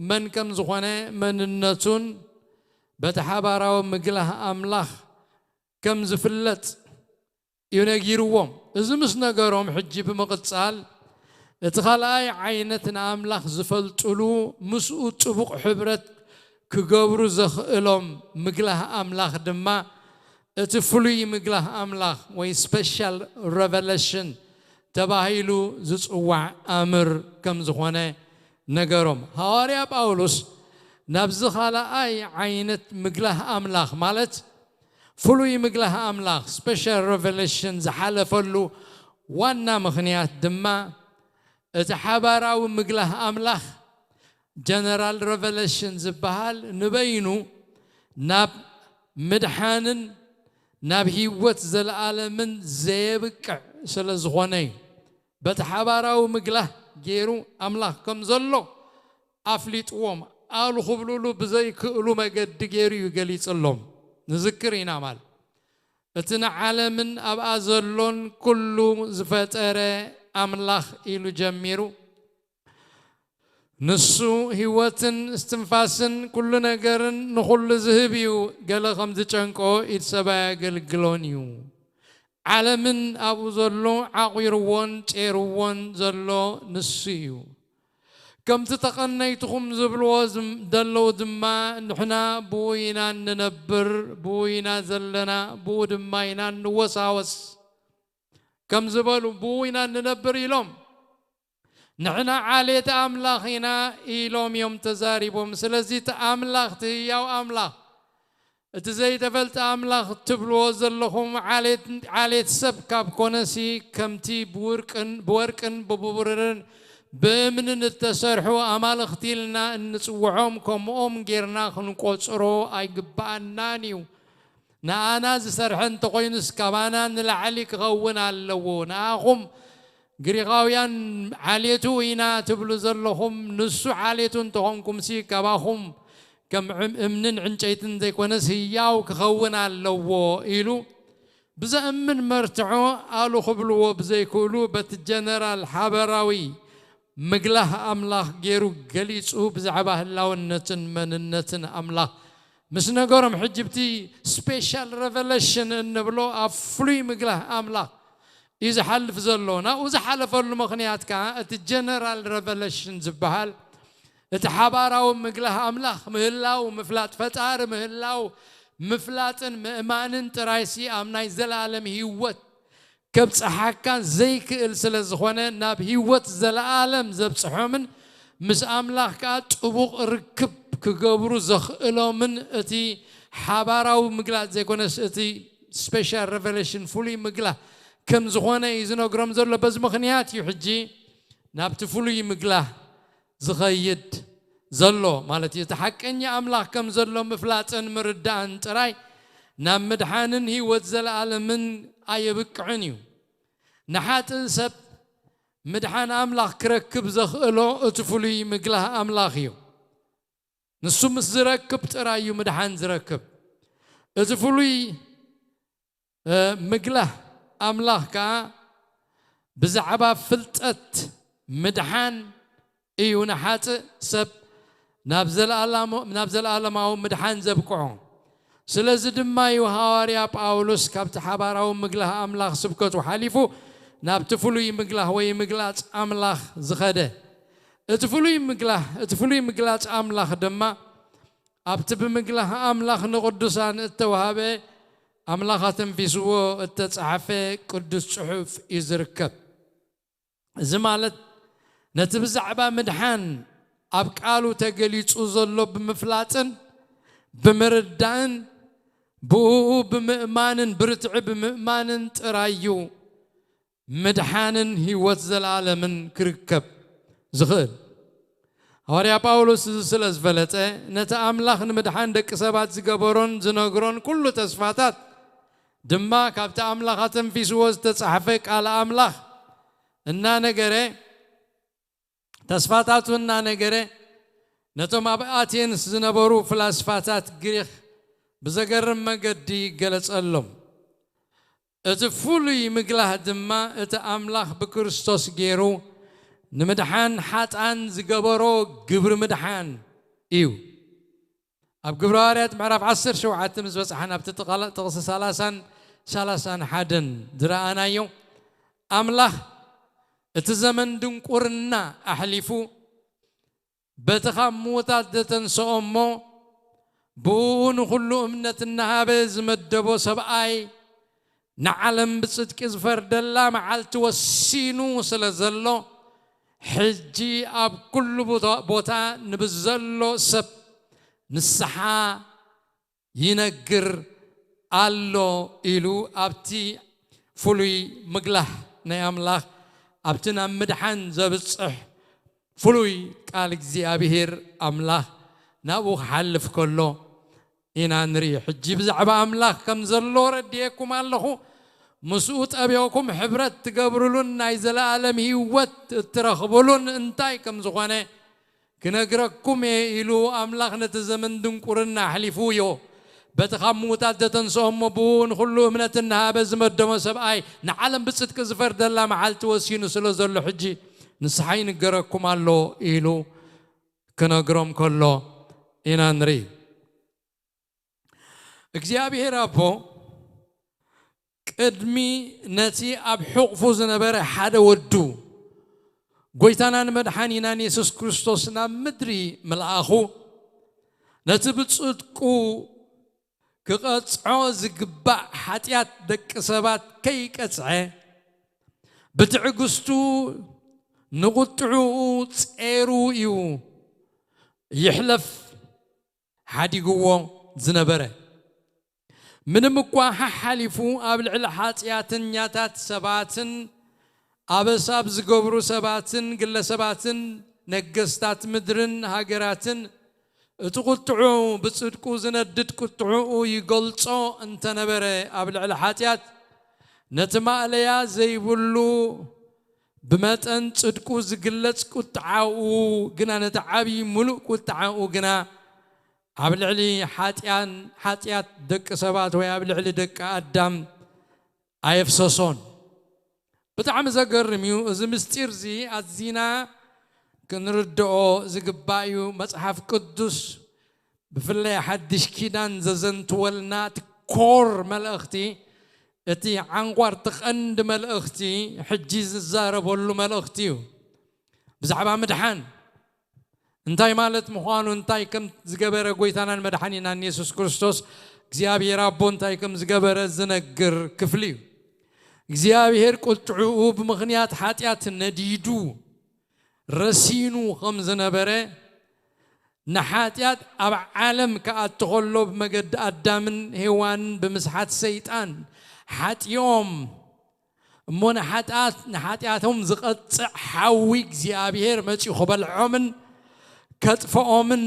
መን ከም ዝኾነ መንነቱን በቲ ሓባራዊ ምግላህ ኣምላኽ ከም ዝፍለጥ እዩ ነጊርዎም። እዚ ምስ ነገሮም፣ ሕጂ ብምቕጻል እቲ ካልኣይ ዓይነት ንኣምላኽ ዝፈልጥሉ፣ ምስኡ ጥቡቕ ሕብረት ክገብሩ ዘኽእሎም ምግላህ ኣምላኽ ድማ እቲ ፍሉይ ምግላህ ኣምላኽ ወይ ስፔሻል ሬቨለሽን ተባሂሉ ዝጽዋዕ ኣምር ከም ዝኾነ ነገሮም። ሃዋርያ ጳውሎስ ናብዚ ካልኣይ ዓይነት ምግላህ ኣምላኽ፣ ማለት ፍሉይ ምግላህ ኣምላኽ፣ ስፔሻል ሬቨለሽን ዝሓለፈሉ ዋና ምኽንያት ድማ እቲ ሓባራዊ ምግላህ ኣምላኽ፣ ጀነራል ሬቨለሽን ዝበሃል፣ ንበይኑ ናብ ምድሓንን ናብ ህይወት ዘለኣለምን ዘየብቅዕ ስለ ዝኾነ እዩ። በቲ ሓባራዊ ምግላህ ገይሩ ኣምላኽ ከም ዘሎ ኣፍሊጥዎም፣ ኣሉ ክብሉሉ ብዘይክእሉ መገዲ ገይሩ እዩ ገሊጽሎም። ንዝክር ኢና ማለት፣ እቲ ንዓለምን ኣብኣ ዘሎን ኩሉ ዝፈጠረ ኣምላኽ ኢሉ ጀሚሩ፣ ንሱ ህይወትን እስትንፋስን ኩሉ ነገርን ንኹሉ ዝህብ እዩ። ገለ ከም ዝጨንቆ ኢድ ሰብኣይ ኣገልግሎን እዩ። ዓለምን ኣብኡ ዘሎ ዓቑርዎን ጼርዎን ዘሎ ንሱ እዩ። ከምቲ ተቐነይትኹም ዝብልዎ ዝም-፣ ዘለዉ ድማ፣ ንሕና ብኡ ኢና እንነብር፣ ብኡ ኢና ዘለና፣ ብኡ ድማ ኢና እንወሳወስ ከም ዝበሉ፣ ብኡ ኢና እንነብር ኢሎም። ንሕና ዓሌት ኣምላኽ ኢና ኢሎም እዮም ተዛሪቦም። ስለዚ እቲ ኣምላኽ፣ እቲ ህያው ኣምላኽ፣ እቲ ዘይተፈልጠ ኣምላኽ እትብልዎ ዘለኹም ዓሌት፣ ዓሌት ሰብ ካብ ኮነሲ፣ ከምቲ ብውርቅን፣ ብወርቅን ብብሩርን ብእምንን እተሰርሑ ኣማልኽቲ ኢልና እንጽውዖም፣ ከምኦም ጌርና ክንቆጽሮ ኣይግብኣናን እዩ። ንኣና ዝሰርሐ እንተኾይኑስ፣ ካባና ንላዕሊ ክኸውን ኣለዎ። ንኣኹም ግሪኻውያን ዓሌቱ ኢና ትብሉ ዘለኹም፣ ንሱ ዓሌቱ እንተኾንኩምሲ፣ ካባኹም ከም ዕም-፣ እምንን ዕንጨይትን ዘይኮነስ ህያው ክኸውን ኣለዎ ኢሉ ብዘእምን መርትዖ ኣሉ ክብልዎ ብዘይክእሉ፣ በቲ ጀነራል ሓበራዊ ምግላህ ኣምላኽ ገይሩ ገሊጹ፣ ብዛዕባ ህላውነትን መንነትን ኣምላኽ ምስ ነገሮም፣ ሕጂ ብቲ ስፔሻል ሬቨለሽን እንብሎ ኣብ ፍሉይ ምግላህ ኣምላኽ እዩ ዝሓልፍ ዘሎ። ናብኡ ዝሓለፈሉ ምኽንያት ከኣ እቲ ጀነራል ሬቨለሽን ዝበሃል፣ እቲ ሓባራዊ ምግላህ ኣምላኽ ምህላው፣ ምፍላጥ ፈጣሪ ምህላው፣ ምፍላጥን ምእማንን ጥራይሲ ኣብ ናይ ዘለኣለም ህይወት ከብጽሓካ ዘይክእል ስለ ዝኾነ፣ ናብ ህይወት ዘለኣለም ዘብጽሖምን ምስ ኣምላኽ ከኣ ጥቡቕ ርክብ ክገብሩ ዘኽእሎምን እቲ ሓባራዊ ምግላጽ ዘይኮነስ፣ እቲ ስፔሻል ሬቨሌሽን፣ ፍሉይ ምግላህ ከም ዝኾነ እዩ ዝነግሮም ዘሎ። በዚ ምኽንያት እዩ ሕጂ ናብቲ ፍሉይ ምግላህ ዝኸይድ ዘሎ፣ ማለት እዩ። እቲ ሓቀኛ ኣምላኽ ከም ዘሎ ምፍላጥን ምርዳእን ጥራይ ናብ ምድሓንን ህይወት ዘለኣለምን ኣየብቅዕን እዩ። ንሓጥእ ሰብ ምድሓን ኣምላኽ ክረክብ ዘኽእሎ እቲ ፍሉይ ምግላህ ኣምላኽ እዩ። ንሱ ምስ ዝረክብ ጥራይ እዩ ምድሓን ዝረክብ። እቲ ፍሉይ፣ እ፣ ምግላህ ኣምላኽ ከኣ ብዛዕባ ፍልጠት ምድሓን እዩ ንሓጥእ ሰብ ናብ ዘለኣላሞ-፣ ናብ ዘለኣለማዊ ምድሓን ዘብቅዖ። ስለዚ ድማ እዩ ሃዋርያ ጳውሎስ ካብቲ ሓባራዊ ምግላህ ኣምላኽ ስብከቱ ሓሊፉ ናብቲ ፍሉይ ምግላህ ወይ ምግላጽ ኣምላኽ ዝኸደ። እቲ ፍሉይ ምግላህ፣ እቲ ፍሉይ ምግላጽ ኣምላኽ ድማ ኣብቲ ብምግላህ ኣምላኽ ንቕዱሳን እተዋህበ፣ ኣምላኽ ኣተንፊስዎ እተጻሕፈ ቅዱስ ጽሑፍ እዩ ዝርከብ። እዚ ማለት ነቲ ብዛዕባ ምድሓን ኣብ ቃሉ ተገሊጹ ዘሎ ብምፍላጥን ብምርዳእን ብእኡ ብምእማንን ብርትዒ ብምእማንን ጥራይ እዩ ምድሓንን ህይወት ዘለኣለምን ክርከብ ዝኽእል። ሃዋርያ ጳውሎስ እዚ ስለ ዝፈለጠ፣ ነቲ ኣምላኽ ንምድሓን ደቂ ሰባት ዝገበሮን ዝነግሮን ኩሉ ተስፋታት ድማ ካብቲ ኣምላኽ ኣተንፊስዎ ዝተጻሕፈ ቃል ኣምላኽ እናነገረ፣ ተስፋታቱ እናነገረ፣ ነቶም ኣብ ኣቴንስ ዝነበሩ ፍላስፋታት ግሪኽ ብዘገርም መገዲ ገለጸሎም። እቲ ፍሉይ ምግላህ ድማ እቲ ኣምላኽ ብክርስቶስ ገይሩ ንምድሓን ሓጥኣን ዝገበሮ ግብሪ ምድሓን እዩ። ኣብ ግብረ ሃዋርያት ምዕራፍ ዓሰርተ ሸውዓተ ምስ በጽሓ ናብቲ ጥቕላ-፣ ጥቕሲ ሰላሳን ሰላሳን ሓደን ዝረኣናዮ፣ ኣምላኽ እቲ ዘመን ድንቁርና ኣሕሊፉ በቲ ካብ ምዉታት ዘተንስኦ እሞ ብኡ ንኹሉ እምነት እናሃበ ዝመደቦ ሰብኣይ ንዓለም ብጽድቂ ዝፈርደላ መዓልቲ ወሲኑ ስለ ዘሎ፣ ሕጂ ኣብ ኩሉ ቦታ፣ ቦታ ንብዘሎ ሰብ ንስሓ ይነግር ኣሎ ኢሉ ኣብቲ ፍሉይ ምግላህ ናይ ኣምላኽ ኣብቲ ናብ ምድሓን ዘብጽሕ ፍሉይ ቃል እግዚኣብሔር ኣምላኽ ናብኡ ክሓልፍ ከሎ ኢና ንርኢ። ሕጂ ብዛዕባ ኣምላኽ ከም ዘሎ ረድኤኩም ኣለኹ። ምስኡ ጠቢቕኩም ሕብረት ትገብሩሉን ናይ ዘለኣለም ህይወት እትረኽቡሉን እንታይ ከም ዝኾነ ክነግረኩም እየ ኢሉ ኣምላኽ ነቲ ዘመን ድንቁርና ኣሕሊፉ እዮ። በቲ ካብ ምዉታት ዘተንስኦ እሞ ብኡ ንኹሉ እምነት እናሃበ ዝመደሞ ሰብኣይ ንዓለም ብጽድቂ ዝፈርደላ መዓልቲ ወሲኑ ስለ ዘሎ ሕጂ ንስሓ ይንገረኩም ኣሎ ኢሉ ክነግሮም ከሎ ኢና ንርኢ። እግዚኣብሔር ኣቦ ቅድሚ ነቲ ኣብ ሕቑፉ ዝነበረ ሓደ ወዱ ጎይታናን መድሓኒናን የሱስ ክርስቶስ ናብ ምድሪ ምልኣኹ፣ ነቲ ብጽድቁ ክቐጽዖ ዝግባእ ሓጢኣት ደቂ ሰባት ከይቀጽዐ፣ ብትዕግስቱ ንቁጥዕኡ ጼሩ እዩ ይሕለፍ ሓዲግዎ ዝነበረ። ምንም እኳ ሓሓሊፉ ኣብ ልዕሊ ሓጢኣተኛታት ሰባትን ኣበሳ ኣብ ዝገብሩ ሰባትን ግለሰባትን ነገስታት ምድርን ሃገራትን እቲ ቁጥዑ ብጽድቁ ዝነድድ ቁጥዑኡ ይገልጾ እንተነበረ፣ ኣብ ልዕሊ ሓጢኣት ነቲ ማእለያ ዘይብሉ ብመጠን ጽድቁ ዝግለጽ ቁጥዓኡ ግና፣ ነቲ ዓብዪ ምሉእ ቁጥዓኡ ግና ኣብ ልዕሊ ሓጢኣን፣ ሓጢኣት ደቂ ሰባት ወይ ኣብ ልዕሊ ደቂ ኣዳም ኣየፍሰሶን። ብጣዕሚ ዘገርም እዩ። እዚ ምስጢር እዚ ኣዚና ክንርድኦ ዝግባእ እዩ። መጽሓፍ ቅዱስ ብፍላይ ሓድሽ ኪዳን ዘዘንትወልና እቲ ኮር መልእኽቲ፣ እቲ ዓንቋር፣ እቲ ቀንዲ መልእኽቲ ሕጂ ዝዛረበሉ መልእኽቲ እዩ። ብዛዕባ ምድሓን እንታይ ማለት ምዃኑ፣ እንታይ ከም ዝገበረ ጎይታናን መድሓኒናን የሱስ ክርስቶስ እግዚኣብሔር ኣቦ እንታይ ከም ዝገበረ ዝነግር ክፍሊ እዩ። እግዚኣብሔር ቁጥዕኡ ብምኽንያት ሓጢኣት ነዲዱ ረሲኑ ከም ዝነበረ፣ ንሓጢኣት ኣብ ዓለም ክኣቱ ከሎ ብመገዲ ኣዳምን ሄዋንን ብምስሓት ሰይጣን ሓጢኦም እሞ ንሓጢኣት-፣ ንሓጢኣቶም ዝቐጽዕ ሓዊ እግዚኣብሔር መጺኡ ክበልዖምን ከጥፍኦምን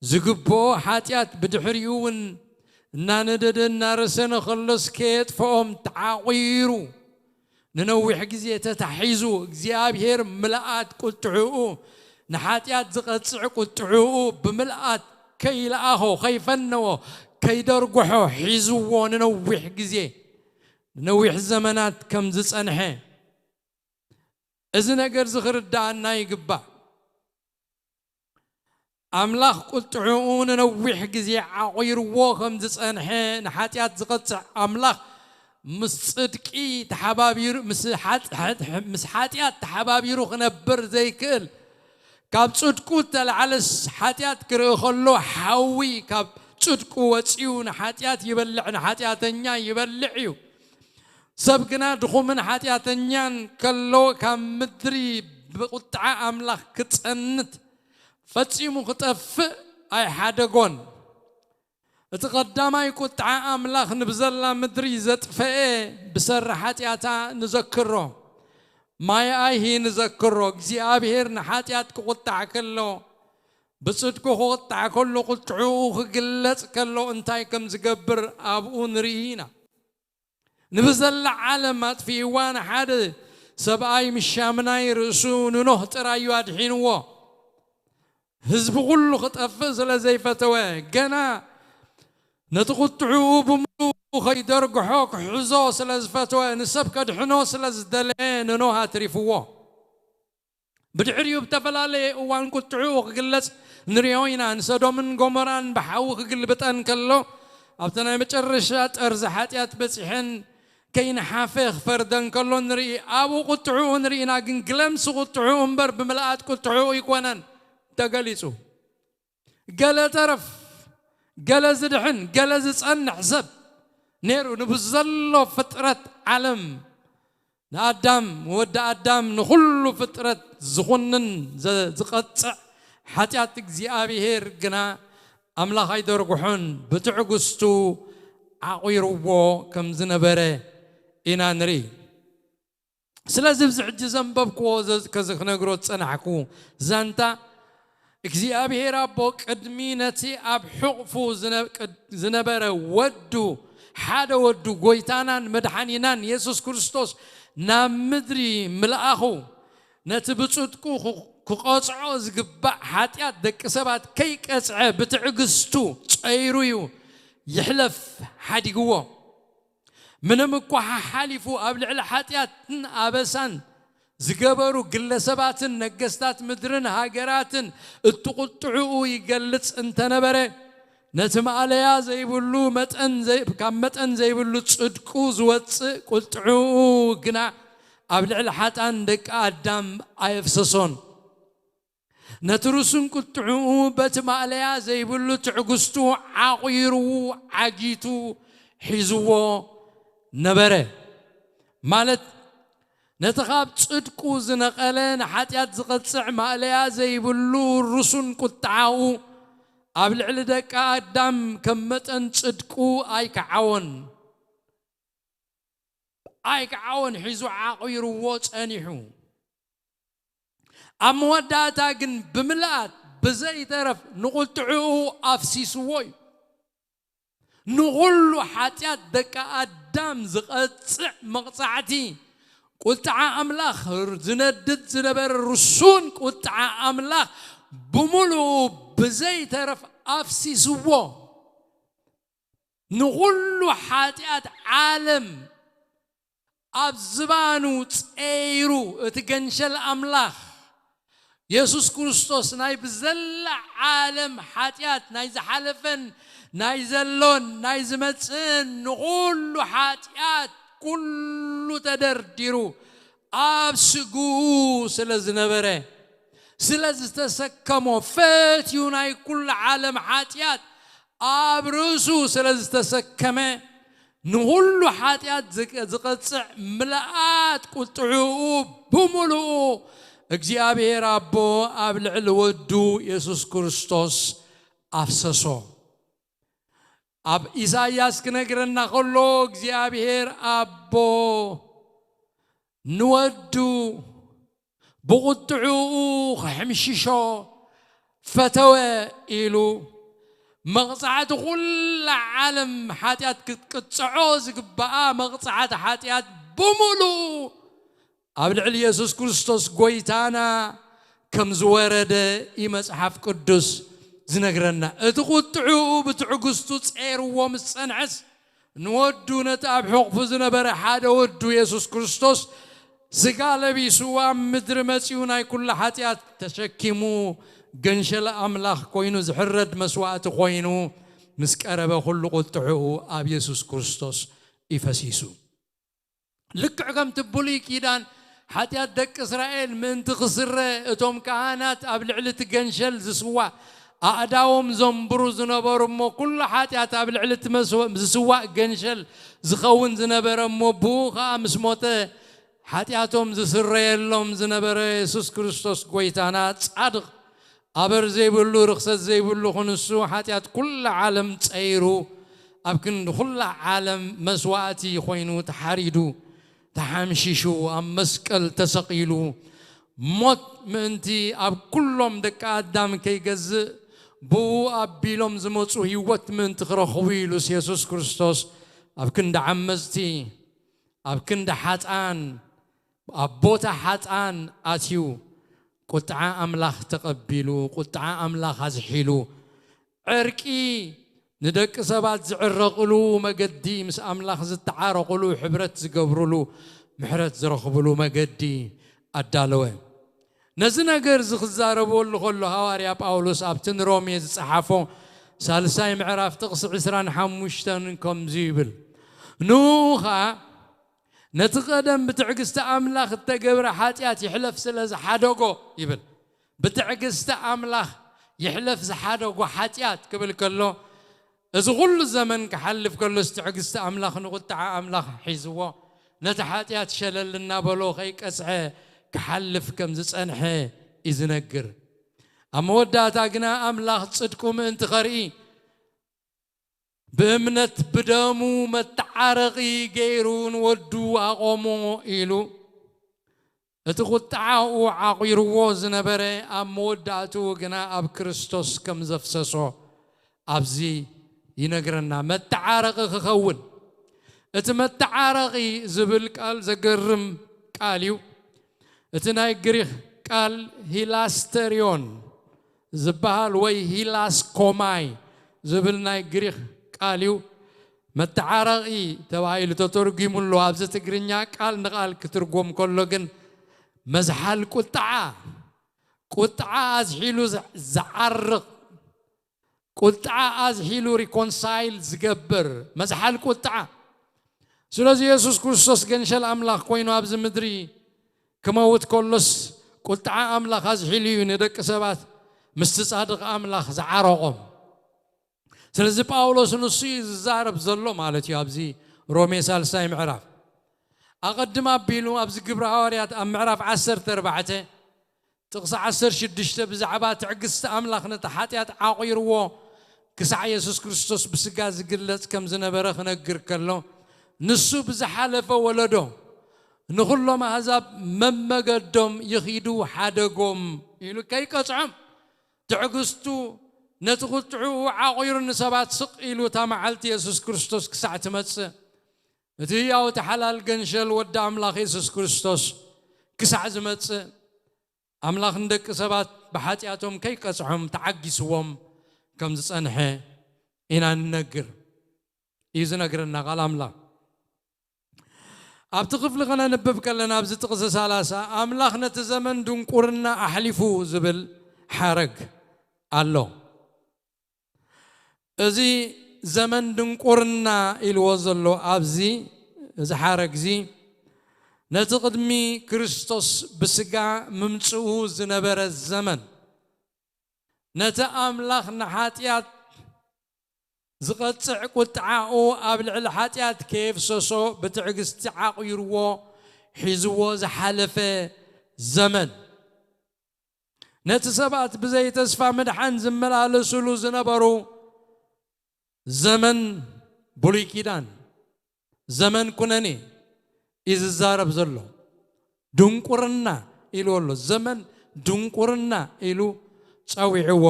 ዝግብኦ ሓጢኣት ብድሕሪኡ እውን እናነደደ እናረሰነ ከሎስ ከየጥፍኦም ተዓቒሩ ንነዊሕ ግዜ ተታሒዙ እግዚኣብሔር ምልኣት ቁጥዕኡ ንሓጢኣት ዝቐጽዕ ቁጥዕኡ ብምልኣት ከይለኣኾ፣ ከይፈነዎ፣ ከይደርጉሖ ሒዝዎ ንነዊሕ ግዜ፣ ንነዊሕ ዘመናት ከም ዝጸንሐ እዚ ነገር እዚ ክርድኣና ይግባእ። ኣምላኽ ቁጥዕኡ ንነዊሕ ግዜ ዓቒርዎ ከም ዝጸንሐ፣ ንሓጢኣት ዝቐጽዕ ኣምላኽ ምስ ጽድቂ ተሓባቢሩ፣ ምስ ሓጥ-፣ ምስ ሓጢኣት ተሓባቢሩ ክነብር ዘይክእል፣ ካብ ጽድቁ እተላዕለስ ሓጢኣት ክርኢ ከሎ፣ ሓዊ ካብ ጽድቁ ወጺኡ ንሓጢኣት ይበልዕ፣ ንሓጢኣተኛ ይበልዕ እዩ። ሰብ ግና ድኹምን ሓጢኣተኛን ከሎ፣ ካብ ምድሪ ብቁጥዓ ኣምላኽ ክጸንት፣ ፈጺሙ ክጠፍእ ኣይሓደጎን። እቲ ቀዳማይ ቁጥዓ ኣምላኽ ንብዘላ ምድሪ ዘጥፈኤ ብሰሪ ሓጢኣታ ንዘክሮ፣ ማይ ኣይሂ ንዘክሮ። እግዚኣብሔር ንሓጢኣት ክቁጣዕ ከሎ፣ ብጽድቁ ክቁጣዕ ከሎ፣ ቁጥዕኡ ክግለጽ ከሎ እንታይ ከም ዝገብር ኣብኡ ንርኢ ኢና። ንብዘላ ዓለም ኣጥፊእዋ። ንሓደ ሰብኣይ ምሻምናይ ርእሱ ንኖህ ጥራይ እዩ ኣድሒንዎ። ህዝቢ ኩሉ ክጠፍእ ስለ ዘይፈተወ፣ ገና ነቲ ቁጥዕኡ ብምሉኡ ከይደርግሖ ክሕዞ ስለ ዝፈተወ፣ ንሰብ ከድሕኖ ስለ ዝደለየ ንኖህ ኣትሪፍዎ። ብድሕሪኡ ብተፈላለየ እዋን ቁጥዕኡ ክግለጽ ንሪኦ ኢና። ንሰዶምን ጎሞራን ብሓዊ ክግልብጠን ከሎ፣ ኣብቲ ናይ መጨረሻ ጠርዚ ሓጢኣት በጺሐን ከይነሓፈ ክፈርደን ከሎ ንርኢ። ኣብኡ ቁጥዕኡ ንርኢና፣ ግን ግለምሲ ቁጥዕኡ እምበር ብምልኣት ቁጥዕኡ ኣይኮነን ተገሊጹ። ገለ ተረፍ፣ ገለ ዝድሕን፣ ገለ ዝጸንሕ ሰብ ነይሩ። ንብዘሎ ፍጥረት ዓለም ንኣዳም፣ ወዲ ኣዳም፣ ንኹሉ ፍጥረት ዝኹንን ዘ-፣ ዝቐጽዕ ሓጢኣት እግዚኣብሔር ግና ኣምላኽ ኣይደርግሖን፣ ብትዕግስቱ ዓቑርዎ ከም ዝነበረ ኢና ንርኢ። ስለዚ ኣብዚ ሕጂ ዘንበብክዎ ዘ-፣ ከዚ ክነግሮ ዝጸናሕኩ ዛንታ እግዚኣብሔር ኣቦ ቅድሚ ነቲ ኣብ ሕቑፉ ዝነ-፣ ቅድ-፣ ዝነበረ ወዱ፣ ሓደ ወዱ፣ ጎይታናን መድሓኒናን የሱስ ክርስቶስ ናብ ምድሪ ምልኣኹ፣ ነቲ ብጽድቁ ክ-፣ ክቐጽዖ ዝግባእ ሓጢኣት ደቂ ሰባት ከይቀጽዐ ብትዕግስቱ ጸይሩ እዩ ይሕለፍ ሓዲግዎ። ምንም እኳ ሓሓሊፉ ኣብ ልዕሊ ሓጢኣትን ኣበሳን ዝገበሩ ግለሰባትን ነገስታት ምድርን ሃገራትን እቲ ቁጥዕኡ ይገልጽ እንተነበረ፣ ነቲ ማእለያ ዘይብሉ መጠን ዘይ-፣ ካብ መጠን ዘይብሉ ጽድቁ ዝወጽእ ቁጥዕኡ ግና ኣብ ልዕሊ ሓጣን ደቂ ኣዳም ኣየፍሰሶን። ነቲ ርሱን ቁጥዕኡ በቲ ማእለያ ዘይብሉ ትዕግስቱ ዓቑርዎ፣ ዓጊቱ ሒዝዎ ነበረ። ማለት፣ ነቲ ካብ ጽድቁ ዝነቐለ ንሓጢኣት ዝቐጽዕ ማእለያ ዘይብሉ ርሱን ቁጥዓኡ ኣብ ልዕሊ ደቂ ኣዳም ከም መጠን ጽድቁ ኣይከዓወን። ኣይከዓወን፣ ሒዙ ዓቑርዎ ጸኒሑ። ኣብ መወዳእታ ግን ብምልኣት ብዘይተረፍ ንቁጥዕኡ ኣፍሲስዎ እዩ። ንኹሉ ሓጢኣት ደቂ ኣዳም ዝቐጽዕ መቕጻዕቲ፣ ቁጥዓ ኣምላኽ ዝነድድ ዝነበረ ርሱን ቁጥዓ ኣምላኽ ብምሉኡ ብዘይተረፍ ኣፍሲስዎ። ንኹሉ ሓጢኣት ዓለም ኣብ ዝባኑ ጸይሩ፣ እቲ ገንሸል ኣምላኽ የሱስ ክርስቶስ ናይ ብዘላ ዓለም ሓጢኣት፣ ናይ ዝሓለፈን ናይ ዘሎን ናይ ዝመጽእን ንኹሉ ሓጢኣት ኩሉ ተደርዲሩ ኣብ ስግኡ ስለ ዝነበረ፣ ስለ ዝተሰከሞ፣ ፈትዩ ናይ ኩሉ ዓለም ሓጢኣት ኣብ ርእሱ ስለ ዝተሰከመ፣ ንኹሉ ሓጢኣት ዝቀ-፣ ዝቐጽዕ ምልኣት ቁጥዕኡ ብምሉኡ እግዚኣብሔር ኣቦ ኣብ ልዕሊ ወዱ የሱስ ክርስቶስ ኣፍሰሶ። ኣብ ኢሳይያስ ክነግረና ከሎ፣ እግዚኣብሔር ኣቦ ንወዱ ብቁጥዕኡ ክሕምሽሾ ፈተወ ኢሉ፣ መቕጻዕቲ ኩላ ዓለም ሓጢኣት ክትቅጽዖ ዝግባኣ መቕጻዕቲ ሓጢኣት ብምሉኡ ኣብ ልዕሊ የሱስ ክርስቶስ ጎይታና ከም ዝወረደ እዩ መጽሓፍ ቅዱስ ዝነግረና። እቲ ቁጥዕኡ ብትዕግስቱ ጸይርዎ ምስ ጸንሐስ፣ ንወዱ፣ ነቲ ኣብ ሕቑፉ ዝነበረ ሓደ ወዱ የሱስ ክርስቶስ ስጋ ለቢሱ ኣብ ምድሪ መጺኡ ናይ ኩሉ ሓጢኣት ተሸኪሙ ገንሸል ኣምላኽ ኮይኑ ዝሕረድ መስዋእቲ ኮይኑ ምስ ቀረበ፣ ኩሉ ቁጥዕኡ ኣብ የሱስ ክርስቶስ እዩ ፈሲሱ። ልክዕ ከምቲ ብሉይ ኪዳን ሓጢኣት ደቂ እስራኤል ምእንቲ ክስረ፣ እቶም ካህናት ኣብ ልዕሊ እቲ ገንሸል ዝስዋእ ኣእዳዎም ዘንብሩ ዝነበሩ እሞ፣ ኩሉ ሓጢኣት ኣብ ልዕሊ እቲ መስወ-፣ ዝስዋእ ገንሸል ዝኸውን ዝነበረ እሞ፣ ብኡ ኸኣ ምስ ሞተ ሓጢኣቶም ዝስረየሎም ዝነበረ የሱስ ክርስቶስ ጎይታና፣ ጻድቕ፣ ኣበር ዘይብሉ፣ ርኽሰት ዘይብሉ ክንሱ፣ ሓጢኣት ኩላ ዓለም ጸይሩ፣ ኣብ ክንዲ ኩላ ዓለም መስዋእቲ ኮይኑ ተሓሪዱ፣ ተሓምሺሹ፣ ኣብ መስቀል ተሰቒሉ፣ ሞት ምእንቲ ኣብ ኩሎም ደቂ ኣዳም ከይገዝእ፣ ብኡ ኣቢሎም ዝመጹ ህይወት ምእንቲ ክረኽቡ ኢሉስ የሱስ ክርስቶስ ኣብ ክንዲ ዓመጽቲ ኣብ ክንዲ ሓጥኣን ኣብ ቦታ ሓጥኣን ኣትዩ ቁጥዓ ኣምላኽ ተቐቢሉ፣ ቁጥዓ ኣምላኽ ኣዝሒሉ፣ ዕርቂ ንደቂ ሰባት ዝዕረቕሉ መገዲ፣ ምስ ኣምላኽ ዝተዓረቕሉ፣ ሕብረት ዝገብርሉ፣ ምሕረት ዝረኽብሉ መገዲ ኣዳለወ። ነዚ ነገር እዚ ክዛረበሉ ከሎ ሃዋርያ ጳውሎስ ኣብቲ ንሮሜ ዝጸሓፎ ሳልሳይ ምዕራፍ ጥቕሲ ዕስራን ሓሙሽተን ከምዚ ይብል፣ ንኡ ኸኣ ነቲ ቀደም ብትዕግስቲ ኣምላኽ እተገብረ ሓጢኣት ይሕለፍ ስለ ዝሓደጎ ይብል። ብትዕግስቲ ኣምላኽ ይሕለፍ ዝሓደጎ ሓጢኣት ክብል ከሎ፣ እዚ ኩሉ ዘመን ክሓልፍ ከሎስ ትዕግስቲ ኣምላኽ ንቁጥዓ ኣምላኽ ሒዝዎ፣ ነቲ ሓጢኣት ሸለል እናበሎ ከይቀጽዐ ክሓልፍ ከም ዝጸንሐ እዩ ዝነግር። ኣብ መወዳእታ ግና ኣምላኽ ጽድቁ ምእንቲ ኸርኢ ብእምነት ብደሙ መተዓረቒ ገይሩ ንወዱ ኣቖሞ ኢሉ እቲ ቁጥዓኡ ዓቒርዎ ዝነበረ ኣብ መወዳእትኡ ግና ኣብ ክርስቶስ ከም ዘፍሰሶ ኣብዚ ይነግረና። መተዓረቒ ክኸውን እቲ መተዓረቒ ዝብል ቃል ዘገርም ቃል እዩ። እቲ ናይ ግሪኽ ቃል ሂላስተሪዮን ዝበሃል ወይ ሂላስኮማይ ዝብል ናይ ግሪኽ ቃል እዩ። መተዓረቒ ተባሂሉ ተተርጒሙ ኣሎ። ኣብዚ ትግርኛ ቃል ንቓል ክትርጎም ከሎ ግን መዝሓል ቁጥዓ፣ ቁጥዓ ኣዝሒሉ ዝዓርቕ፣ ቁጥዓ ኣዝሒሉ ሪኮንሳይል ዝገብር መዝሓል ቁጥዓ። ስለዚ የሱስ ክርስቶስ ገንሸል ኣምላኽ ኮይኑ ኣብዚ ምድሪ ክመውት ከሎስ ቁጥዓ ኣምላኽ ኣዝሒሉ እዩ ንደቂ ሰባት ምስቲ ጻድቕ ኣምላኽ ዝዓረቖም። ስለዚ ጳውሎስ ንሱ እዩ ዝዛረብ ዘሎ ማለት እዩ። ኣብዚ ሮሜ ሳልሳይ ምዕራፍ ኣቐድም ኣቢሉ ኣብዚ ግብሪ ሃዋርያት ኣብ ምዕራፍ ዓሰርተ ኣርባዕተ ጥቕሲ ዓሰርተ ሽዱሽተ ብዛዕባ ትዕግስቲ ኣምላኽ ነቲ ሓጢኣት ዓቒርዎ ክሳዕ የሱስ ክርስቶስ ብስጋ ዝግለጽ ከም ዝነበረ ክነግር ከሎ፣ ንሱ ብዝሓለፈ ወለዶ ንኹሎም ኣህዛብ መመገዶም ይኺዱ ሓደጎም ኢሉ ከይቀጽዖም ትዕግስቱ ነቲ ቁጥዕኡ ዓቒሩ ንሰባት ስቕ ኢሉ እታ መዓልቲ የሱስ ክርስቶስ ክሳዕ ትመጽእ እቲ ህያው እቲ ሓላል ገንሸል ወዲ ኣምላኽ የሱስ ክርስቶስ ክሳዕ ዝመጽእ ኣምላኽ ንደቂ ሰባት ብሓጢኣቶም ከይቀጽዖም ተዓጊስዎም ከም ዝጸንሐ ኢና ንነግር እዩ ዝነግረና ቃል ኣምላኽ። ኣብቲ ክፍሊ ከነንብብ ከለና ኣብዚ ጥቕሲ ሰላሳ ኣምላኽ ነቲ ዘመን ድንቁርና ኣሕሊፉ ዝብል ሓረግ ኣሎ። እዚ ዘመን ድንቁርና ኢልዎ ዘሎ ኣብዚ እዚ ሓረግ እዚ ነቲ ቅድሚ ክርስቶስ ብስጋ ምምጽኡ ዝነበረ ዘመን ነቲ ኣምላኽ ንሓጢኣት ዝቐጽዕ ቁጥዓኡ ኣብ ልዕሊ ሓጢኣት ከየፍሰሶ ብትዕግስቲ ዓቒርዎ ሒዝዎ ዝሓለፈ ዘመን ነቲ ሰባት ብዘይ ተስፋ ምድሓን ዝመላለሱሉ ዝነበሩ ዘመን ብሉይ ኪዳን ዘመን ኩነኔ እዩ ዝዛረብ ዘሎ። ድንቁርና ኢሉ ኣሎ። ዘመን ድንቁርና ኢሉ ጸዊዕዎ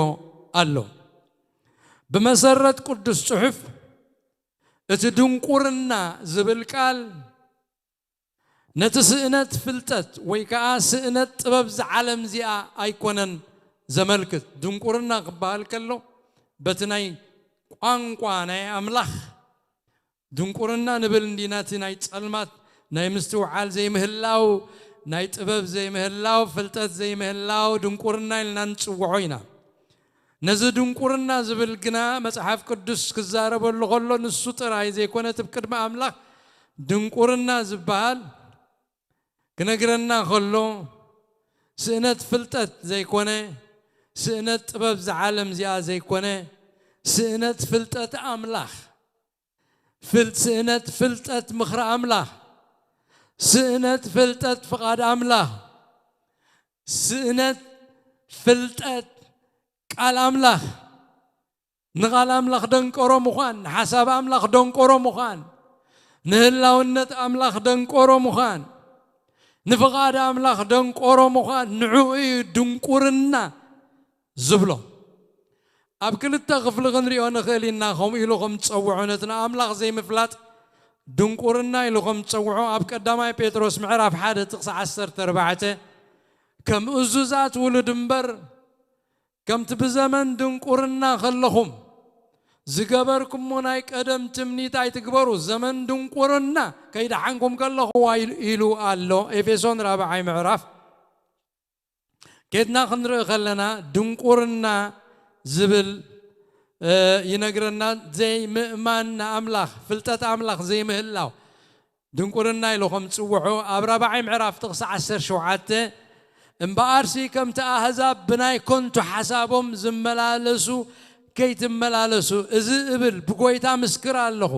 ኣሎ። ብመሰረት ቅዱስ ጽሑፍ እቲ ድንቁርና ዝብል ቃል ነቲ ስእነት ፍልጠት ወይ ከኣ ስእነት ጥበብ ዝዓለም እዚኣ ኣይኮነን ዘመልክት። ድንቁርና ክበሃል ከሎ በቲ ናይ ቋንቋ ናይ ኣምላኽ ድንቁርና ንብል እንዲና፣ እቲ ናይ ጸልማት ናይ ምስትውዓል ዘይምህላው፣ ናይ ጥበብ ዘይምህላው፣ ፍልጠት ዘይምህላው ድንቁርና ኢልና ንጽውዖ ኢና። ነዚ ድንቁርና ዝብል ግና መጽሓፍ ቅዱስ ክዛረበሉ ከሎ ንሱ ጥራይ ዘይኮነ እቲ ቅድሚ ኣምላኽ ድንቁርና ዝበሃል ክነግረና ከሎ ስእነት ፍልጠት ዘይኮነ ስእነት ጥበብ ዝዓለም እዚኣ ዘይኮነ ስእነት ፍልጠት ኣምላኽ ፍል ስእነት ፍልጠት ምኽሪ ኣምላኽ ስእነት ፍልጠት ፍቓድ ኣምላኽ ስእነት ፍልጠት ቃል ኣምላኽ ንቓል ኣምላኽ ደንቆሮ ምዃን፣ ንሓሳብ ኣምላኽ ደንቆሮ ምዃን፣ ንህላውነት ኣምላኽ ደንቆሮ ምዃን፣ ንፍቓድ ኣምላኽ ደንቆሮ ምዃን፣ ንዕኡ እዩ ድንቁርና ዝብሎ። ኣብ ክልተ ክፍሊ ክንሪኦ ንኽእል ኢና፣ ከምኡ ኢሉ ከም ዝጸውዖ ነቲ ንኣምላኽ ዘይምፍላጥ ድንቁርና ኢሉ ከም ዝጸውዖ ኣብ ቀዳማይ ጴጥሮስ ምዕራፍ ሓደ ጥቕሲ ዓሰርተ ኣርባዕተ፣ ከም እዙዛት ውሉድ እምበር፣ ከምቲ ብዘመን ድንቁርና ከለኹም ዝገበርኩሞ ናይ ቀደም ትምኒት ኣይትግበሩ፣ ዘመን ድንቁርና ከይደሓንኩም ከለኹዋ ኢሉ ኣሎ። ኤፌሶን ራብዓይ ምዕራፍ ኬድና ክንርኢ ከለና ድንቁርና ዝብል ይነግረና። ዘይምእማን ንኣምላኽ፣ ፍልጠት ኣምላኽ ዘይምህላው ድንቁርና ኢሉ ከም ዝጽውዖ ኣብ ራብዓይ ምዕራፍ ጥቕሲ ዓሰርተ ሸውዓተ፣ እምበኣርሲ ከምቲ ኣህዛብ ብናይ ከንቱ ሓሳቦም ዝመላለሱ ከይትመላለሱ፣ እዚ እብል ብጎይታ ምስክር ኣለኹ።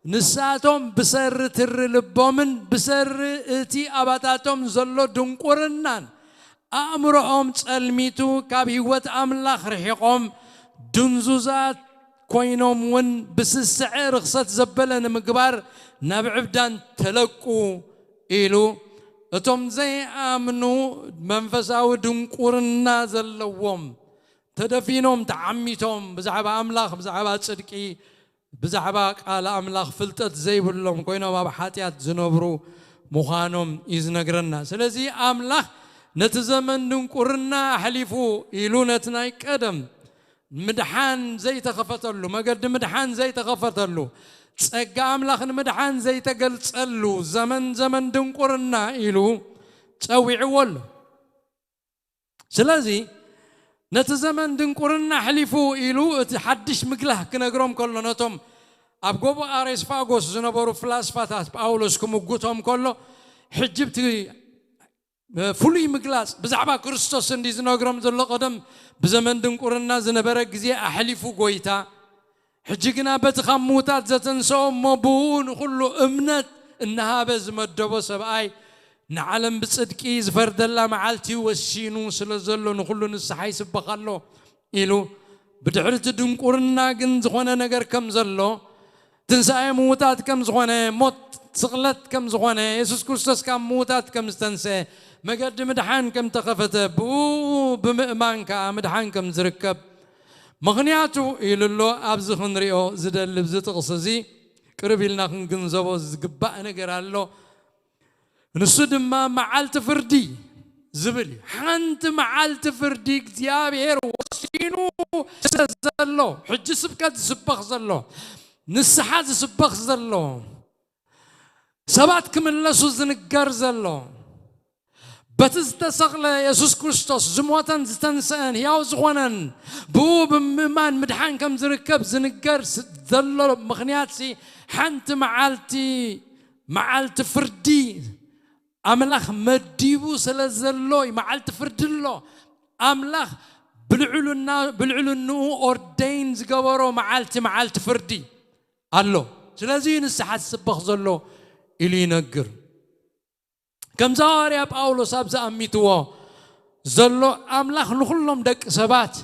ንሳቶም ብሰሪ ትሪ ልቦምን ብሰሪ እቲ ኣባታቶም ዘሎ ድንቁርናን ኣእምሮኦም ጸልሚቱ ካብ ህይወት ኣምላኽ ርሒቖም ድንዙዛት ኮይኖም እውን ብስስዐ ርኽሰት ዘበለ ንምግባር ናብ ዕብዳን ተለቁ ኢሉ። እቶም ዘይኣምኑ መንፈሳዊ ድንቁርና ዘለዎም ተደፊኖም ተዓሚቶም ብዛዕባ ኣምላኽ ብዛዕባ ጽድቂ ብዛዕባ ቃል ኣምላኽ ፍልጠት ዘይብሎም ኮይኖም ኣብ ሓጢኣት ዝነብሩ ምዃኖም እዩ ዝነግረና። ስለዚ ኣምላኽ ነቲ ዘመን ድንቁርና ኣሕሊፉ ኢሉ ነቲ ናይ ቀደም ምድሓን ዘይተኸፈተሉ፣ መገዲ ምድሓን ዘይተኸፈተሉ፣ ጸጋ ኣምላኽ ንምድሓን ዘይተገልጸሉ ዘመን፣ ዘመን ድንቁርና ኢሉ ጸዊዕዎ ኣሎ። ስለዚ ነቲ ዘመን ድንቁርና ኣሕሊፉ ኢሉ እቲ ሓድሽ ምግላህ ክነግሮም ከሎ፣ ነቶም ኣብ ጎቦ ኣሬስፋጎስ ዝነበሩ ፍላስፋታት ጳውሎስ ክምጉቶም ከሎ፣ ሕጂ ብቲ ፍሉይ ምግላጽ ብዛዕባ ክርስቶስ እንዲ ዝነግሮም ዘሎ፣ ቀደም ብዘመን ድንቁርና ዝነበረ ግዜ ኣሕሊፉ ጎይታ፣ ሕጂ ግና በቲ ካብ ምዉታት ዘተንሰኦ እሞ ብኡ ንኹሉ እምነት እናሃበ ዝመደቦ ሰብኣይ፣ ንዓለም ብጽድቂ ዝፈርደላ መዓልቲ ወሲኑ ስለ ዘሎ ንኹሉ ንስሓ ይስበኽ ኣሎ ኢሉ፣ ብድሕሪ እቲ ድንቁርና ግን ዝኾነ ነገር ከም ዘሎ፣ ትንሳኤ ምዉታት ከም ዝኾነ፣ ሞት ስቕለት ከም ዝኾነ፣ የሱስ ክርስቶስ ካብ ምዉታት ከም ዝተንስአ፣ መገዲ ምድሓን ከም ተኸፈተ፣ ብኡ ብምእማን ከኣ ምድሓን ከም ዝርከብ ምኽንያቱ ኢሉ ኣሎ። ኣብዚ ክንሪኦ ዝደሊ፣ እዚ ጥቕሲ እዚ ቅርብ ኢልና ክንግንዘቦ ዝግባእ ነገር ኣሎ። ንሱ ድማ መዓልቲ ፍርዲ ዝብል እዩ። ሓንቲ መዓልቲ ፍርዲ እግዚኣብሔር ወሲኑ ስለ ዘሎ፣ ሕጂ ስብከት ዝስበኽ ዘሎ፣ ንስሓ ዝስበኽ ዘሎ፣ ሰባት ክምለሱ ዝንገር ዘሎ፣ በቲ ዝተሰቕለ የሱስ ክርስቶስ ዝሞተን ዝተንስአን ሕያው ዝኾነን ብኡ ብምእማን ምድሓን ከም ዝርከብ ዝንገር ስ-፣ ዘሎ ምኽንያትሲ ሓንቲ መዓልቲ፣ መዓልቲ ፍርዲ ኣምላኽ መዲቡ ስለ ዘሎ እዩ። መዓልቲ ፍርዲ ኣሎ። ኣምላኽ ብልዕልና-፣ ብልዕልንኡ ኦርደይን ዝገበሮ መዓልቲ፣ መዓልቲ ፍርዲ ኣሎ። ስለዚ እዩ ንስሓ ዝስበኽ ዘሎ ኢሉ ይነግር። ከምዚ ሃዋርያ ጳውሎስ ኣብዚ ኣሚትዎ ዘሎ፣ ኣምላኽ ንኹሎም ደቂ ሰባት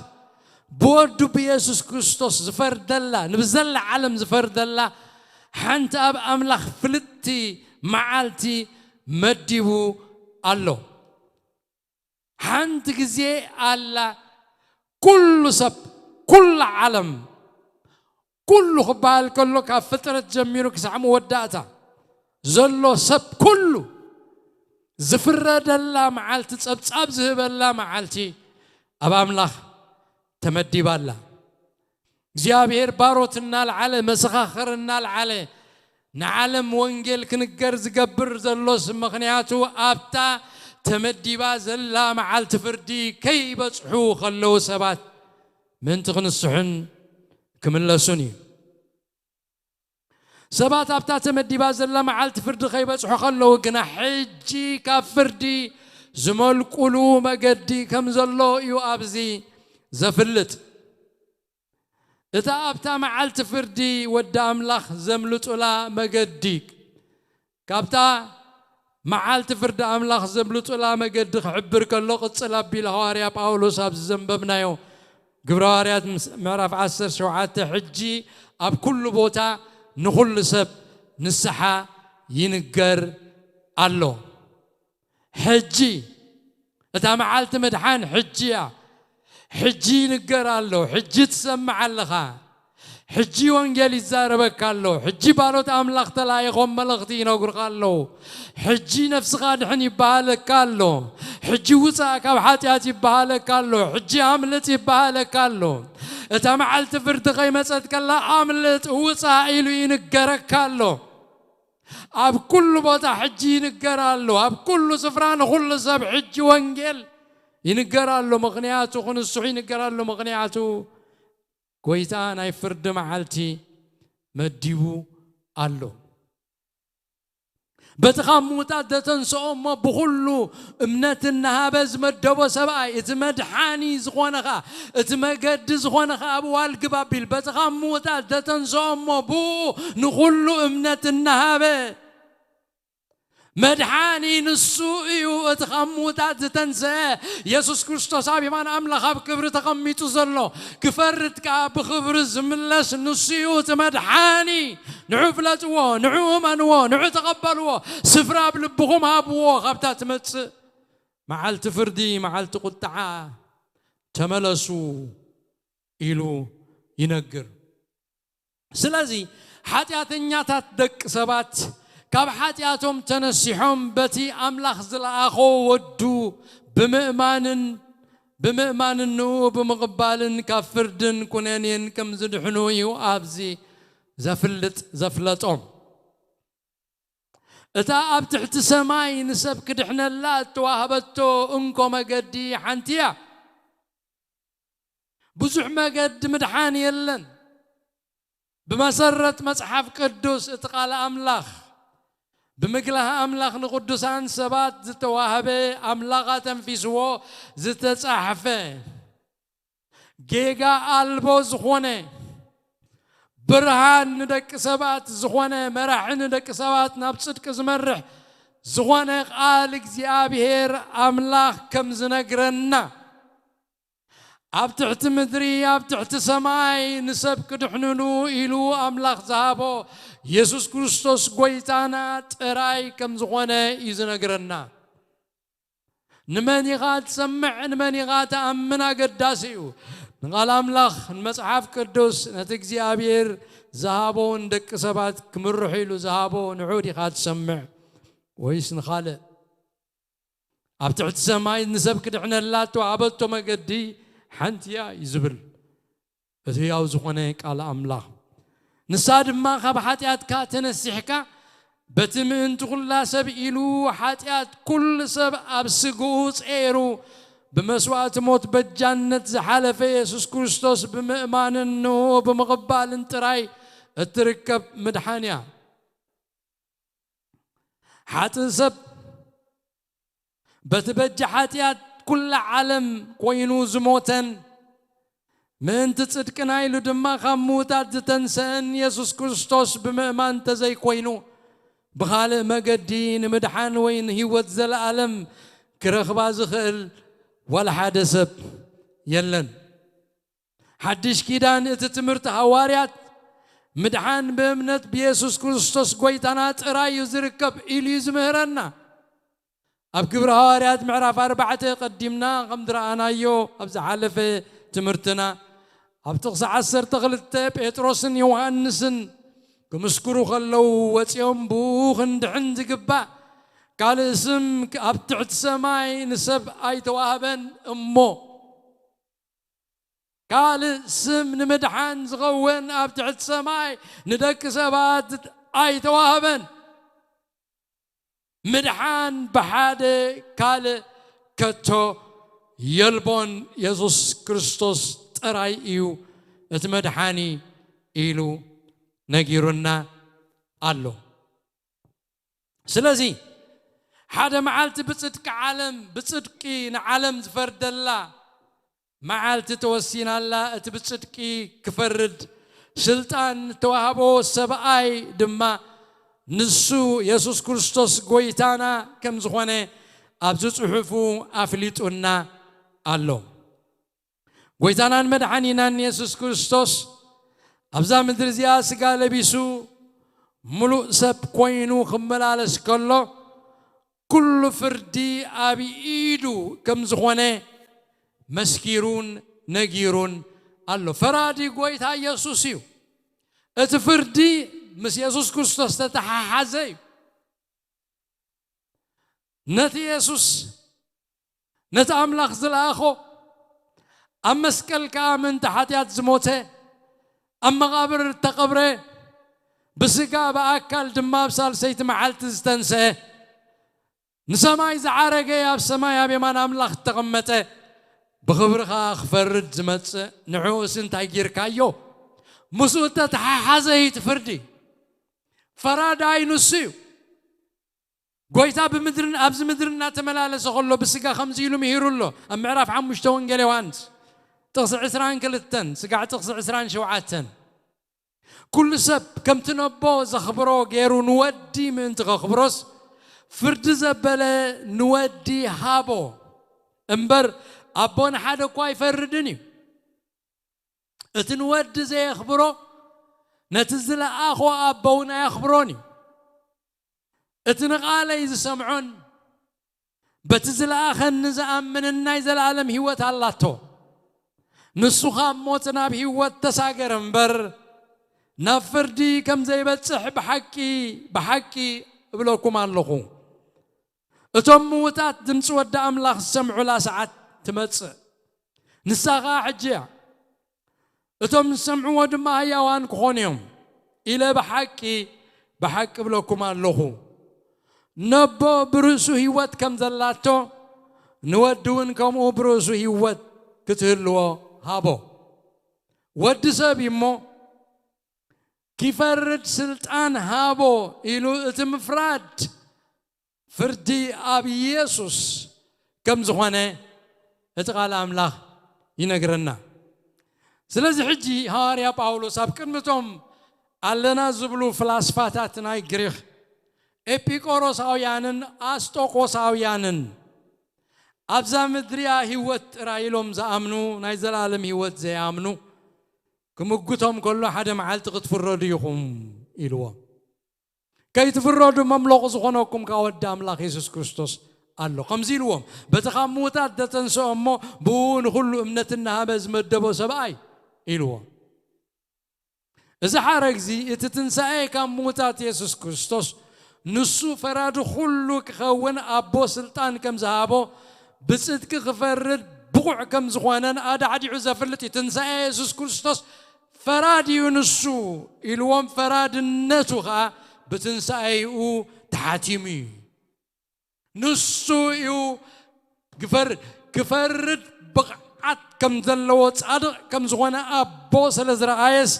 ብወዱ ብየሱስ ክርስቶስ ዝፈርደላ፣ ንብዘላ ዓለም ዝፈርደላ ሓንቲ ኣብ ኣምላኽ ፍልጥቲ መዓልቲ መዲቡ ኣሎ። ሓንቲ ግዜ ኣላ፣ ኩሉ ሰብ፣ ኩላ ዓለም፣ ኩሉ ክበሃል ከሎ ካብ ፍጥረት ጀሚሩ ክሳዕ መወዳእታ ዘሎ ሰብ ኩሉ ዝፍረደላ መዓልቲ፣ ጸብጻብ ዝህበላ መዓልቲ ኣብ ኣምላኽ ተመዲባ ኣላ። እግዚኣብሔር ባሮት እናልዓለ፣ መሰኻኽር እናልዓለ፣ ንዓለም ወንጌል ክንገር ዝገብር ዘሎስ፣ ምኽንያቱ ኣብታ ተመዲባ ዘላ መዓልቲ ፍርዲ ከይበጽሑ ከለዉ ሰባት ምእንቲ ክንስሑን ክምለሱን እዩ። ሰባት ኣብታ ተመዲባ ዘላ መዓልቲ ፍርዲ ከይበጽሑ ከለዉ ግና፣ ሕጂ ካብ ፍርዲ ዝመልቁሉ መገዲ ከም ዘሎ እዩ ኣብዚ ዘፍልጥ። እታ ኣብታ መዓልቲ ፍርዲ ወዲ ኣምላኽ ዘምልጡላ መገዲ፣ ካብታ መዓልቲ ፍርዲ ኣምላኽ ዘምልጡላ መገዲ ክሕብር ከሎ፣ ቅጽል ኣቢሉ ሃዋርያ ጳውሎስ ኣብዚ ዘንበብናዮ ግብረ ሃዋርያት ምስ-፣ ምዕራፍ ዓሰርተ ሸውዓተ፣ ሕጂ ኣብ ኩሉ ቦታ ንኹሉ ሰብ ንስሓ ይንገር ኣሎ። ሕጂ እታ መዓልቲ ምድሓን ሕጂ እያ። ሕጂ ይንገር ኣሎ። ሕጂ ትሰምዕ ኣለኻ። ሕጂ ወንጌል ይዛረበካ ኣሎ። ሕጂ ባሮት ኣምላኽ ተላኢኾም መልእኽቲ ይነግሩኻ ኣለዉ። ሕጂ ነፍስኻ ድሕን ይበሃለካ ኣሎ። ሕጂ ውፃእ ካብ ሓጢኣት ይበሃለካ ኣሎ። ሕጂ ኣምልጥ ይበሃለካ ኣሎ። እታ መዓልቲ ፍርዲ ከይመጸት ከላ ኣምልጥ፣ ውፃእ ኢሉ ይንገረካ ኣሎ። ኣብ ኩሉ ቦታ ሕጂ ይንገር ኣሎ። ኣብ ኩሉ ስፍራ ንኹሉ ሰብ ሕጂ ወንጌል ይንገር ኣሎ። ምኽንያቱ ክንስሑ ይንገር ኣሎ። ምኽንያቱ ጎይታ ናይ ፍርዲ መዓልቲ መዲቡ ኣሎ። በቲ ካብ ምዉታት ዘተንስኦ እሞ ብኹሉ እምነት እናሃበ ዝመደቦ ሰብኣይ፣ እቲ መድሓኒ ዝኾነ ኸኣ፣ እቲ መገዲ ዝኾነ ኸኣ ኣብኡ ኣልግብ ኣቢል። በቲ ካብ ምዉታት ዘተንስኦ እሞ ብኡ ንኹሉ እምነት እናሃበ መድሓኒ ንሱ እዩ፣ እቲ ካብ ምዉታት ዝተንስአ የሱስ ክርስቶስ ኣብ የማን ኣምላኽ ኣብ ክብሪ ተቐሚጡ ዘሎ፣ ክፈርድ ከኣ ብኽብሪ ዝምለስ ንሱ እዩ፣ እቲ መድሓኒ። ንዑ ፍለጥዎ፣ ንዑ እመንዎ፣ ንዑ ተቐበልዎ፣ ስፍራ ኣብ ልብኹም ሃብዎ፣ ካብታ ትመጽእ መዓልቲ ፍርዲ፣ መዓልቲ ቁጥዓ ተመለሱ ኢሉ ይነግር። ስለዚ ሓጢኣተኛታት ደቂ ሰባት ካብ ሓጢኣቶም ተነሲሖም በቲ ኣምላኽ ዝለኣኾ ወዱ ብምእማንን ብምእማንን ንኡ ብምቕባልን ካብ ፍርድን ኩነኔን ከም ዝድሕኑ እዩ ኣብዚ ዘፍልጥ ዘፍለጦም። እታ ኣብ ትሕቲ ሰማይ ንሰብ ክድሕነላ እተዋህበቶ እንኮ መገዲ ሓንቲ እያ። ብዙሕ መገዲ ምድሓን የለን። ብመሰረት መጽሓፍ ቅዱስ እቲ ቃል ኣምላኽ ብምግላህ ኣምላኽ ንቅዱሳን ሰባት ዝተዋህበ ኣምላኽ ኣተንፊስዎ ዝተጻሕፈ ጌጋ ኣልቦ ዝኾነ ብርሃን ንደቂ ሰባት ዝኾነ መራሒ ንደቂ ሰባት ናብ ጽድቂ ዝመርሕ ዝኾነ ቃል እግዚኣብሔር ኣምላኽ ከም ዝነግረና ኣብ ትሕቲ ምድሪ ኣብ ትሕቲ ሰማይ ንሰብ ክድሕንሉ ኢሉ ኣምላኽ ዝሃቦ የሱስ ክርስቶስ ጎይታና ጥራይ ከም ዝኾነ እዩ ዝነግረና። ንመን ኢኻ ትሰምዕ? ንመን ኢኻ ትኣምን? ኣገዳሲ እዩ። ንቓል ኣምላኽ ንመጽሓፍ ቅዱስ ነቲ እግዚኣብሔር ዝሃቦ ንደቂ ሰባት ክምርሑ ኢሉ ዝሃቦ ንዑ ዲኻ ትሰምዕ ወይስ ንኻልእ? ኣብ ትሕቲ ሰማይ ንሰብ ክድሕነላ እተዋህበቶ መገዲ ሓንቲ እያ እዩ ዝብል እቲ ህያው ዝኾነ ቃል ኣምላኽ። ንሳ ድማ ካብ ሓጢኣትካ ተነሲሕካ በቲ ምእንቲ ኩላ ሰብ ኢሉ ሓጢኣት ኩሉ ሰብ ኣብ ስግኡ ጸይሩ ብመስዋእቲ ሞት በጃነት ዝሓለፈ የሱስ ክርስቶስ ብምእማንን ንኡ ብምቕባልን ጥራይ እትርከብ ምድሓን እያ። ሓጥእ ሰብ በቲ በጃ ሓጢኣት ኩላ ዓለም ኮይኑ ዝሞተን ምእንቲ ጽድቅና ኢሉ ድማ ካብ ምዉታት ዝተንሰአን የሱስ ክርስቶስ ብምእማን ተዘይኮይኑ ብኻልእ መገዲ ንምድሓን ወይ ንህይወት ዘለኣለም ክረኽባ ዝኽእል ዋላ ሓደ ሰብ የለን። ሓድሽ ኪዳን እቲ ትምህርቲ ሃዋርያት ምድሓን ብእምነት ብየሱስ ክርስቶስ ጎይታና ጥራይ እዩ ዝርከብ ኢሉ እዩ ዝምህረና። ኣብ ግብሪ ሃዋርያት ምዕራፍ ኣርባዕተ ቀዲምና ከም ዝረኣናዮ ኣብ ዝሓለፈ ትምህርትና ኣብ ጥቕሲ ዓሰርተ ክልተ ጴጥሮስን ዮሃንስን ክምስክሩ ከለዉ ወፂኦም ብኡ ክንድሕን ዝግባእ ካልእ ስም ኣብ ትሕቲ ሰማይ ንሰብ ኣይተዋህበን እሞ ካልእ ስም ንምድሓን ዝኸውን ኣብ ትሕቲ ሰማይ ንደቂ ሰባት ኣይተዋህበን። ምድሓን ብሓደ ካልእ ከቶ የልቦን። የሱስ ክርስቶስ ጥራይ እዩ እቲ መድሓኒ ኢሉ ነጊሩና ኣሎ። ስለዚ ሓደ መዓልቲ ብጽድቂ ዓለም ብጽድቂ ንዓለም ዝፈርደላ መዓልቲ ተወሲናላ። እቲ ብጽድቂ ክፈርድ ስልጣን ተዋህቦ ሰብኣይ ድማ ንሱ የሱስ ክርስቶስ ጎይታና ከም ዝኾነ ኣብዚ ጽሑፉ ኣፍሊጡና ኣሎ። ጎይታናን መድሓኒናን የሱስ ክርስቶስ ኣብዛ ምድሪ እዚኣ ስጋ ለቢሱ ምሉእ ሰብ ኮይኑ ክመላለስ ከሎ ኩሉ ፍርዲ ኣብ ኢዱ ከም ዝኾነ መስኪሩን ነጊሩን ኣሎ። ፈራዲ ጎይታ የሱስ እዩ። እቲ ፍርዲ ምስ የሱስ ክርስቶስ ዝተተሓሓዘ እዩ። ነቲ የሱስ፣ ነቲ ኣምላኽ ዝለኣኾ፣ ኣብ መስቀል ከኣ ምእንቲ ሓጢኣት ዝሞተ፣ ኣብ መቓብር እተቐብረ፣ ብስጋ ብኣካል ድማ ኣብ ሳልሰይቲ መዓልቲ ዝተንስአ፣ ንሰማይ ዝዓረገ፣ ኣብ ሰማይ ኣብ የማን ኣምላኽ እተቐመጠ፣ ብኽብሪ ኸኣ ክፈርድ ዝመጽእ፣ ንዕኡስ እንታይ ጌርካዮ? ምስኡ እተተሓሓዘ እዩ እቲ ፍርዲ። ፈራዳይ ንሱ እዩ። ጎይታ ብምድርን ኣብዚ ምድሪ እናተመላለሰ ከሎ ብስጋ ከምዚ ኢሉ ምሂሩ ኣሎ። ኣብ ምዕራፍ ሓሙሽተ ወንጌል ዮሃንስ ጥቕሲ ዕስራን ክልተን ስጋዕ ጥቕሲ ዕስራን ሸውዓተን፣ ኩሉ ሰብ ከምቲ ነቦ ዘኽብሮ ገይሩ ንወዲ ምእንቲ ከኽብሮስ፣ ፍርዲ ዘበለ ንወዲ ሃቦ እምበር፣ ኣቦ ንሓደ እኳ ኣይፈርድን እዩ። እቲ ንወዲ ዘየኽብሮ፣ ነቲ ዝለኣኾ ኣቦ እውን ኣየኽብሮን እዩ። እቲ ንቓለይ ዝሰምዖን በቲ ዝለኣኸኒ ዝኣምንን ናይ ዘለኣለም ህይወት ኣላቶ። ንሱ ኻብ ሞት ናብ ህይወት ተሳገረ እምበር፣ ናብ ፍርዲ ከም ዘይበጽሕ ብሓቂ፣ ብሓቂ እብለኩም ኣለኹ። እቶም ምዉታት ድምፂ ወዲ ኣምላኽ ዝሰምዑላ ሰዓት ትመጽእ፣ ንሳ ኸኣ ሕጂ እያ። እቶም ዝሰምዕዎ ድማ ህያዋን ክኾኑ እዮም ኢለ ብሓቂ፣ ብሓቂ እብለኩም ኣለኹ። ነቦ ብርእሱ ህይወት ከም ዘላቶ፣ ንወዲ እውን ከምኡ ብርእሱ ህይወት ክትህልዎ ሃቦ። ወዲ ሰብ እዩ እሞ፣ ኪፈርድ ስልጣን ሃቦ ኢሉ እቲ ምፍራድ ፍርዲ ኣብ ኢየሱስ ከም ዝኾነ እቲ ቃል ኣምላኽ ይነግረና። ስለዚ ሕጂ ሃዋርያ ጳውሎስ ኣብ ቅድሚቶም ኣለና ዝብሉ ፍላስፋታት ናይ ግሪኽ፣ ኤጲቆሮሳውያንን ኣስጦቆሳውያንን፣ ኣብዛ ምድሪያ ህይወት ጥራይ ኢሎም ዝኣምኑ፣ ናይ ዘላለም ህይወት ዘይኣምኑ፣ ክምጉቶም ከሎ ሓደ መዓልቲ ክትፍረዱ ኢኹም ኢልዎም። ከይትፍረዱ መምለቑ ዝኾነኩም ካብ ወዲ ኣምላኽ የሱስ ክርስቶስ ኣሎ። ከምዚ ኢልዎም፣ በቲ ካብ ምዉታት ዘተንስኦ እሞ ብኡ ንኹሉ እምነት እናሃበ ዝመደቦ ሰብኣይ ኢልዎም። እዚ ሓረግዚ እቲ ትንሳኤ ካብ ምዉታት የሱስ ክርስቶስ ንሱ ፈራዲ ኩሉ ክኸውን ኣቦ ስልጣን ከም ዝሃቦ ብጽድቂ ክፈርድ ብቑዕ ከም ዝኾነን ኣዳዕዲዑ ዘፍልጥ እዩ። ትንሳኤ የሱስ ክርስቶስ ፈራዲ እዩ ንሱ ኢልዎም፣ ፈራድነቱ ኸኣ ብትንሳኤኡ ተሓቲሙ እዩ። ንሱ እዩ ክፈርድ። ክፈርድ ብቕዓት ከም ዘለዎ፣ ጻድቕ ከም ዝኾነ ኣቦ ስለ ዝረኣየስ፣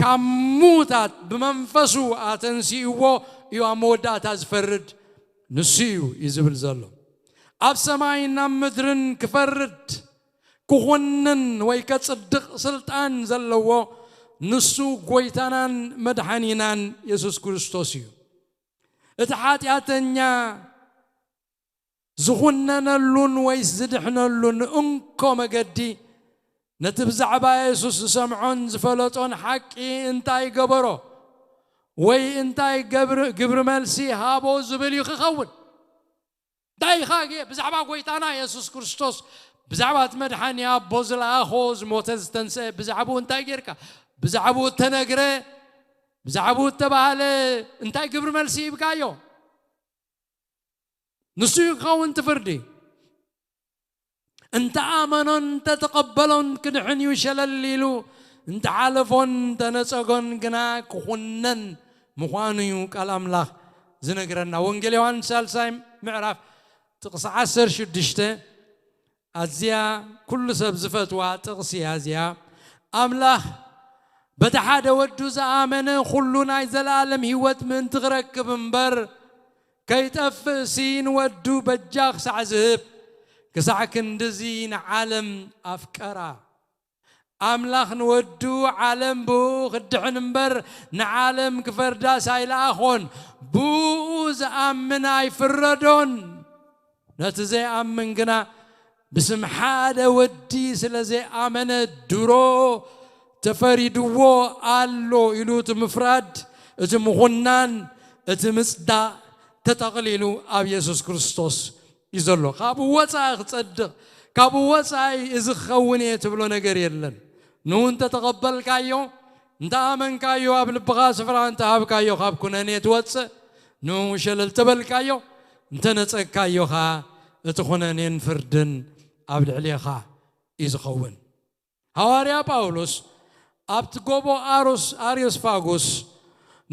ካብ ምዉታት ብመንፈሱ ኣተንሲእዎ እዩ ኣብ መወዳእታ ዝፈርድ። ንሱ እዩ እዩ ዝብል ዘሎ። ኣብ ሰማይን ኣብ ምድርን ክፈርድ፣ ክኹንን ወይ ከጽድቕ ስልጣን ዘለዎ ንሱ ጎይታናን መድሓኒናን የሱስ ክርስቶስ እዩ። እቲ ሓጢኣተኛ ዝኹነነሉን ወይስ ዝድሕነሉን እንኮ መገዲ፣ ነቲ ብዛዕባ የሱስ ዝሰምዖን ዝፈለጦን ሓቂ እንታይ ገበሮ ወይ እንታይ ገብር-፣ ግብሪ መልሲ ሃቦ ዝብል እዩ ክኸውን። እንታይ ኢኻ ጌ-፣ ብዛዕባ ጎይታና የሱስ ክርስቶስ፣ ብዛዕባ እቲ መድሓኒ ኣቦ ዝለኣኾ፣ ዝሞተ፣ ዝተንስአ፣ ብዛዕባኡ እንታይ ጌርካ? ብዛዕባኡ እተነግረ፣ ብዛዕባኡ እተባህለ እንታይ ግብሪ መልሲ ሂብካዮ? ንሱ እዩ ክኸውን እቲ ፍርዲ። እንተ ኣመኖን እንተ ተቐበሎን ክድሕን እዩ ሸለል ኢሉ፣ እንተ ሓለፎን እንተ ነጸጎን ግና ክኹነን ምዃኑ እዩ ቃል ኣምላኽ ዝነግረና። ወንጌል ዮሃንስ ሳልሳይ ምዕራፍ ጥቕሲ ዓሰርተ ሽዱሽተ ኣዝያ ኩሉ ሰብ ዝፈትዋ ጥቕሲ እያ እዚኣ። ኣምላኽ በቲ ሓደ ወዱ ዝኣመነ ኩሉ ናይ ዘለኣለም ህይወት ምእንቲ ክረክብ እምበር፣ ከይጠፍእሲ ንወዱ በጃ ክሳዕ ዝህብ፣ ክሳዕ ክንድዚ ንዓለም ኣፍቀራ። ኣምላኽ ንወዱ ዓለም ብኡ ክድሕን እምበር፣ ንዓለም ክፈርዳስ ኣይለኣኾን። ብኡ ዝኣምን ኣይፍረዶን። ነቲ ዘይኣምን ግና ብስም ሓደ ወዲ ስለ ዘይኣመነ ድሮ ተፈሪድዎ ኣሎ ኢሉ፣ እቲ ምፍራድ፣ እቲ ምኹናን፣ እቲ ምጽዳቕ ተጠቕሊሉ ኣብ የሱስ ክርስቶስ እዩ ዘሎ። ካብኡ ወጻኢ ክጸድቕ፣ ካብኡ ወጻኢ እዚ ክኸውን እየ ትብሎ ነገር የለን። ንኡ እንተተቐበልካዮ፣ እንተ ኣመንካዮ፣ ኣብ ልብኻ ስፍራ እንተ ሃብካዮ፣ ካብ ኩነኔ ትወጽእ፣ ንኡ ሸለል ተበልካዮ፣ እንተ ነጸግካዮ ኸኣ፣ እቲ ኩነኔን ፍርድን ኣብ ልዕሌኻ እዩ ዝኸውን። ሃዋርያ ጳውሎስ ኣብቲ ጎቦ ኣሮስ-፣ ኣርዮስፋጎስ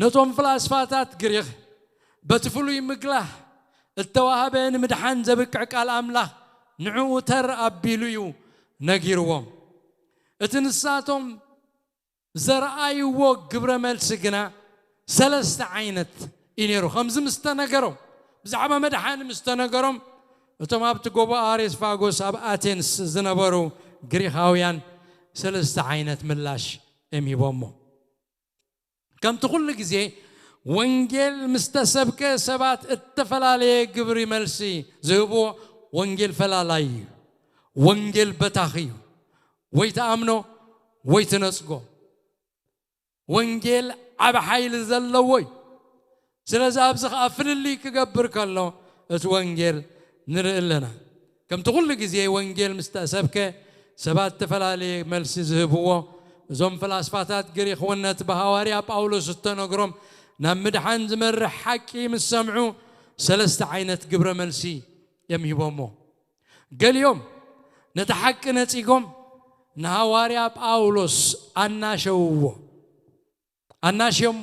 ነቶም ፍላስፋታት ግሪኽ በቲ ፍሉይ ምግላህ እተዋህበ ንምድሓን ዘብቅዕ ቃል ኣምላኽ ንዕኡ ተር ኣቢሉ እዩ ነጊርዎም። እቲ ንሳቶም ዘርኣይዎ ግብረ መልሲ ግና ሰለስተ ዓይነት እዩ ነይሩ። ከምዚ ምስ ተነገሮም፣ ብዛዕባ መድሓኒ ምስ ተነገሮም፣ እቶም ኣብቲ ጎቦ ኣሬስፋጎስ ኣብ ኣቴንስ ዝነበሩ ግሪኻውያን ሰለስተ ዓይነት ምላሽ እዮም ሂቦሞ። ከምቲ ኩሉ ግዜ ወንጌል ምስ ተሰብከ፣ ሰባት እተፈላለየ ግብሪ መልሲ ዝህብዎ። ወንጌል ፈላላይ እዩ። ወንጌል በታኺ እዩ። ወይ ትኣምኖ ወይ ትነጽጎ። ወንጌል ዓቢ ሓይሊ ዘለዎ እዩ። ስለዚ ኣብዚ ኸኣ ፍልልይ ክገብር ከሎ እቲ ወንጌል ንርኢ ኣለና። ከምቲ ኩሉ ግዜ ወንጌል ምስ ተሰብከ ሰባት ዝተፈላለየ መልሲ ዝህብዎ። እዞም ፈላስፋታት ግሪኽ እውን ነቲ ብሃዋርያ ጳውሎስ እተነግሮም ናብ ምድሓን ዝመርሕ ሓቂ ምስ ሰምዑ ሰለስተ ዓይነት ግብረ መልሲ እዮም ሂቦሞ። ገሊኦም ነቲ ሓቂ ነጺጎም ንሃዋርያ ጳውሎስ ኣናሸውዎ፣ ኣናሽዮሞ።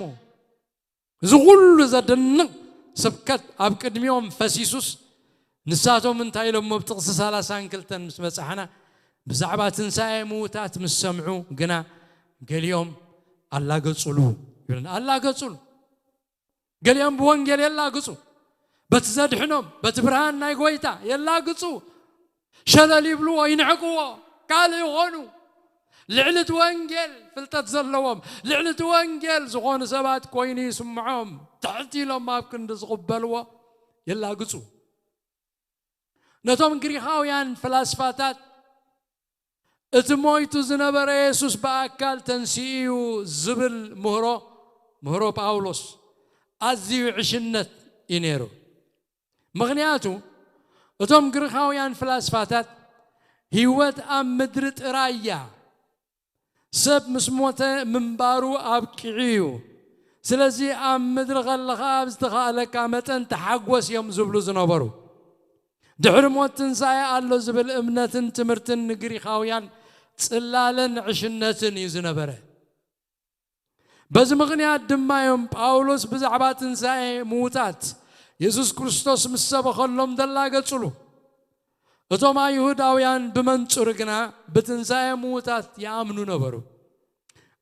እዚ ኩሉ ዘደንቕ ስብከት ኣብ ቅድሚኦም ፈሲሱስ፣ ንሳቶም እንታይ ኢሎሞ? ኣብ ጥቕሲ ሰላሳን ክልተን ምስ በጻሕና፣ ብዛዕባ ትንሳኤ ምዉታት ምስ ሰምዑ ግና ገሊኦም ኣላገጹሉ ይብለና። ኣላገጹሉ። ገሊኦም ብወንጌል የላግጹ። በቲ ዘድሕኖም፣ በቲ ብርሃን ናይ ጐይታ የላግጹ። ሸለል ይብልዎ፣ ይንዕቅዎ፣ ካልእ ይኾኑ። ልዕሊ እቲ ወንጌል ፍልጠት ዘለዎም፣ ልዕሊ እቲ ወንጌል ዝኾኑ ሰባት ኮይኑ ይስምዖም። ትሕት ኢሎም ኣብ ክንዲ ዝቕበልዎ የላግጹ። ነቶም ግሪኻውያን ፍላስፋታት እቲ ሞይቱ ዝነበረ የሱስ ብኣካል ተንሲኡ እዩ ዝብል ምህሮ፣ ምህሮ ጳውሎስ ኣዝዩ ዕሽነት እዩ ነይሩ። ምኽንያቱ እቶም ግሪኻውያን ፍላስፋታት ህይወት ኣብ ምድሪ ጥራይ እያ፣ ሰብ ምስ ሞተ ምንባሩ ኣብቂዑ እዩ። ስለዚ ኣብ ምድሪ ከለኻ ኣብ ዝተኻእለካ መጠን ተሓጎስ እዮም ዝብሉ ዝነበሩ። ድሕሪ ሞት ትንሳኤ ኣሎ ዝብል እምነትን ትምህርትን ንግሪኻውያን ጽላለን ዕሽነትን እዩ ዝነበረ። በዚ ምኽንያት ድማ እዮም ጳውሎስ ብዛዕባ ትንሳኤ ምዉታት የሱስ ክርስቶስ ምስ ሰበኸሎም ዘላገጹሉ። እቶም ኣይሁዳውያን ብመንጽሩ ግና ብትንሳኤ ምዉታት ይኣምኑ ነበሩ።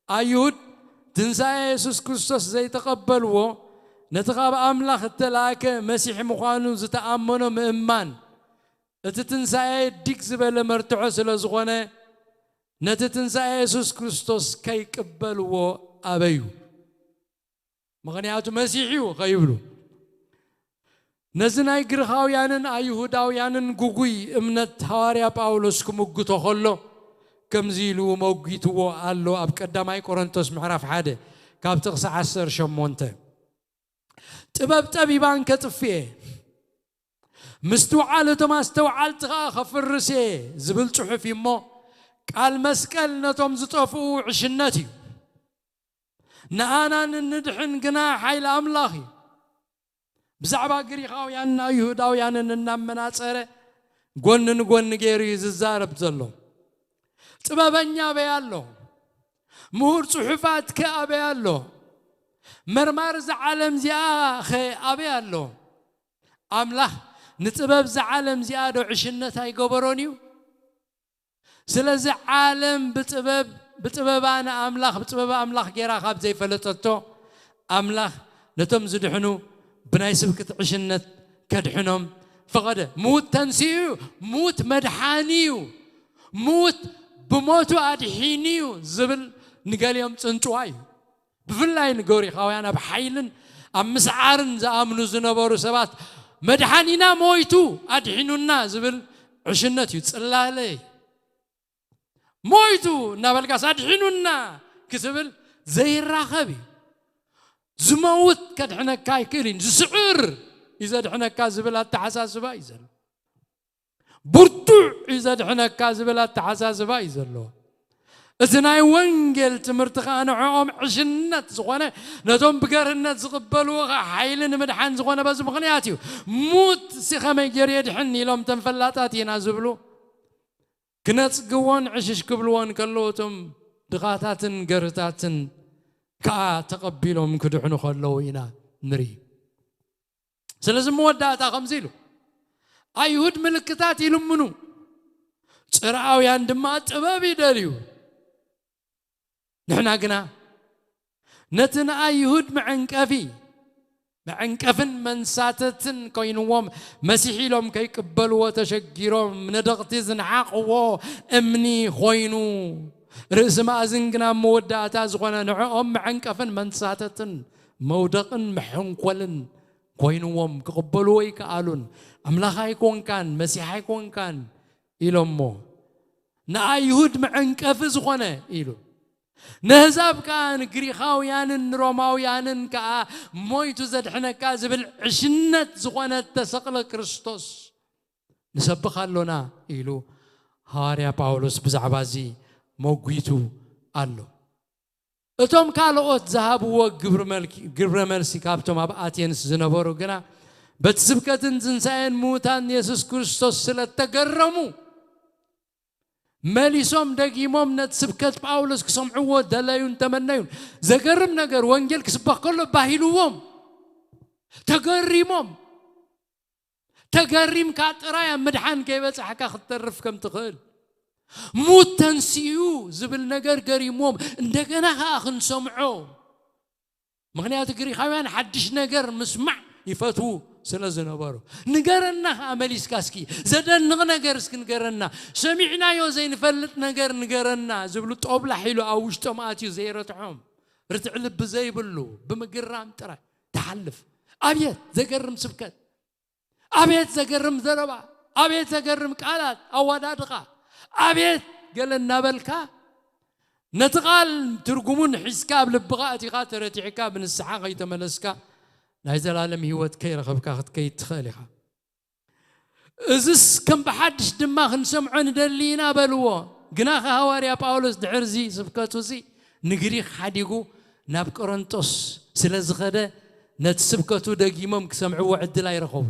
ኣይሁድ ትንሳኤ የሱስ ክርስቶስ ዘይተቐበልዎ፣ ነቲ ካብ ኣምላኽ እተላእከ መሲሕ ምዃኑ ዝተኣመኖ ምእማን፣ እቲ ትንሳኤ ዲግ ዝበለ መርትዖ ስለ ዝኾነ፣ ነቲ ትንሳኤ የሱስ ክርስቶስ ከይቅበልዎ ኣበዩ። ምኽንያቱ መሲሕ እዩ ከይብሉ። ነዚ ናይ ግሪኻውያንን ኣይሁዳውያንን ግጉይ እምነት ሃዋርያ ጳውሎስ ክምግቶ ከሎ፣ ከምዚ ኢሉ መጒትዎ ኣሎ። ኣብ ቀዳማይ ቆሮንቶስ ምዕራፍ ሓደ ካብ ጥቕሲ ዓሰርተ ሸሞንተ፣ "ጥበብ ጠቢባን ከጥፍኤ፣ ምስትውዓል እቶም ኣስተውዓልቲ ኸኣ ኸፍርስ እየ" ዝብል ጽሑፍ እዩ እሞ፣ ቃል መስቀል ነቶም ዝጠፍኡ ዕሽነት እዩ። ንኣና ንንድሕን ግና ሓይሊ ኣምላኽ እዩ። ብዛዕባ ግሪኻውያንን ኣይሁዳውያንን እናመናጸረ ጎኒ ንጎኒ ገይሩ እዩ ዝዛረብ ዘሎ። ጥበበኛ ኣበይ ኣሎ? ምሁር ጽሑፋት ከ ኣበይ ኣሎ? መርማሪ እዛ ዓለም እዚኣ ኸ ኣበይ ኣሎ? ኣምላኽ ንጥበብ እዛ ዓለም እዚኣ ዶ ዕሽነት ኣይገበሮን እዩ? ስለዚ ዓለም ብጥበብ፣ ብጥበባ ንኣምላኽ፣ ብጥበብ ኣምላኽ ጌራ ካብ ዘይፈለጠቶ፣ ኣምላኽ ነቶም ዝድሕኑ ብናይ ስብከት ዕሽነት ከድሕኖም ፈቐደ። ምዉት ተንሲኡ እዩ፣ ምዉት መድሓኒ እዩ፣ ምዉት ብሞቱ ኣድሒኑ እዩ ዝብል ንገሊኦም ጽንጽዋ እዩ። ብፍላይ ንግሪኻውያን ኣብ ሓይልን ኣብ ምስዓርን ዝኣምኑ ዝነበሩ ሰባት፣ "መድሓኒና ሞይቱ ኣድሒኑና" ዝብል ዕሽነት እዩ። ጽላለይ ሞይቱ እናበልካስ "ኣድሒኑና" ክትብል ዘይራኸብ እዩ። ዝመውት ከድሕነካ ኣይክእልን እዩ። ዝስዕር እዩ ዘድሕነካ ዝብል ኣተሓሳስባ እዩ ዘሎ። ብርቱዕ እዩ ዘድሕነካ ዝብል ኣተሓሳስባ እዩ ዘለዎ። እቲ ናይ ወንጌል ትምህርቲ ኸዓ ንዕኦም ዕሽነት ዝኾነ፣ ነቶም ብገርህነት ዝቕበልዎ ኸዓ ሓይሊ ንምድሓን ዝኾነ በዚ ምኽንያት እዩ። ሙት ሲ ኸመይ ገይሩ የድሕን ኢሎም ተንፈላጣት ኢና ዝብሉ ክነጽግዎን ዕሽሽ ክብልዎን ከለዉ፣ እቶም ድኻታትን ገርህታትን ከኣ ተቐቢሎም ክድሕኑ ከለዉ ኢና ንርኢ። ስለዚ መወዳእታ ከምዚ ኢሉ፣ ኣይሁድ ምልክታት ይልምኑ፣ ጽርኣውያን ድማ ጥበብ ይደልዩ። ንሕና ግና ነቲ ንኣይሁድ መዐንቀፊ መዐንቀፍን መንሳተትን ኮይንዎም፣ መሲሕ ኢሎም ከይቅበልዎ ተሸጊሮም ነደቕቲ ዝነሓቕዎ እምኒ ኮይኑ፣ ርእሲ ማእዝን ግና መወዳእታ ዝኾነ ንዕኦም መዐንቀፍን መንሳተትን መውደቕን መሐንኮልን ኮይንዎም ክቕበልዎ ኣይከኣሉን። ኣምላኽ ኣይኮንካን፣ መሲሕ ኣይኮንካን ኢሎሞ። ንኣይሁድ መዐንቀፊ ዝኾነ ኢሉ፣ ነህዛብ ከኣ ንግሪኻውያንን ንሮማውያንን ከኣ ሞይቱ ዘድሕነካ ዝብል ዕሽነት ዝኾነ ተሰቕለ ክርስቶስ ንሰብኽ ኣሎና ኢሉ ሃዋርያ ጳውሎስ ብዛዕባ እዚ መጒቱ ኣሎ። እቶም ካልኦት ዝሃብዎ ግብሪ መልኪ-፣ ግብረ መልሲ ካብቶም ኣብ ኣቴንስ ዝነበሩ ግና በቲ ስብከትን ትንሳኤን ምዉታን የሱስ ክርስቶስ ስለ እተገረሙ፣ መሊሶም ደጊሞም ነቲ ስብከት ጳውሎስ ክሰምዕዎ ደለዩን ተመነዩን። ዘገርም ነገር፣ ወንጌል ክስበኽ ከሎ ባሂልዎም፣ ተገሪሞም። ተገሪምካ ጥራይ ኣብ ምድሓን ከይበጻሕካ ክትተርፍ ከም ትኽእል፣ ሙት ተንሲኡ ዝብል ነገር ገሪምዎም፣ እንደገና ከኣ ክንሰምዖ። ምኽንያቱ ግሪኻውያን ሓድሽ ነገር ምስማዕ ይፈትዉ ስለ ዝነበሩ፣ "ንገረና ከኣ መሊስካ እስኪ፣ ዘደንቕ ነገር እስኪ ንገረና፣ ሰሚዕናዮ ዘይንፈልጥ ነገር ንገረና" ዝብሉ ጦብላሕ ኢሉ ኣብ ውሽጦም ኣትዩ ዘይረትዖም፣ ርትዕ ልቢ ዘይብሉ፣ ብምግራም ጥራይ ትሓልፍ። ኣብየት ዘገርም ስብከት! ኣቤት ዘገርም ዘረባ! ኣቤት ዘገርም ቃላት ኣዋዳድኻ! ኣቤት ገለ እናበልካ፣ ነቲ ቃል ትርጉሙን ሒዝካ ኣብ ልብኻ ኣቲኻ ተረቲዕካ ብንስሓ ከይተመለስካ ናይ ዘላለም ህይወት ከይረኸብካ ክትከይድ ትኽእል ኢኻ። እዝስ ከም ብሓድሽ ድማ ክንሰምዖ ንደሊ ኢና በልዎ። ግናኸ ሃዋርያ ጳውሎስ ድሕርዚ ስብከቱ እዚ ንግሪኽ ሓዲጉ ናብ ቆሮንጦስ ስለ ዝኸደ ነቲ ስብከቱ ደጊሞም ክሰምዕዎ ዕድል ኣይረኸቡን።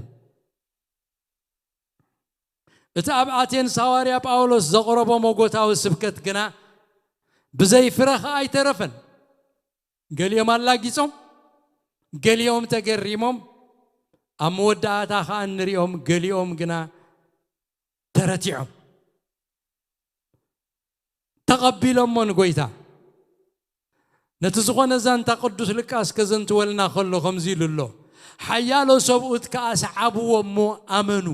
እቲ ኣብ ኣቴንስ ሃዋርያ ጳውሎስ ዘቕረቦ መጎታዊ ስብከት ግና ብዘይ ፍረ ኸኣ ኣይተረፈን። ገሊኦም ኣላጊጾም፣ ገሊኦም ተገሪሞም፣ ኣብ መወዳእታ ኸኣ እንሪኦም ገሊኦም ግና ተረቲዖም። ተቐቢሎሞ ንጎይታ። ነቲ ዝኾነ ዛንታ ቅዱስ ሉቃስ ከዘንትወልና ከሎ ከምዚ ኢሉ ኣሎ፣ ሓያሎ ሰብኡት ከኣ ሰዓብዎ እሞ ኣመኑ።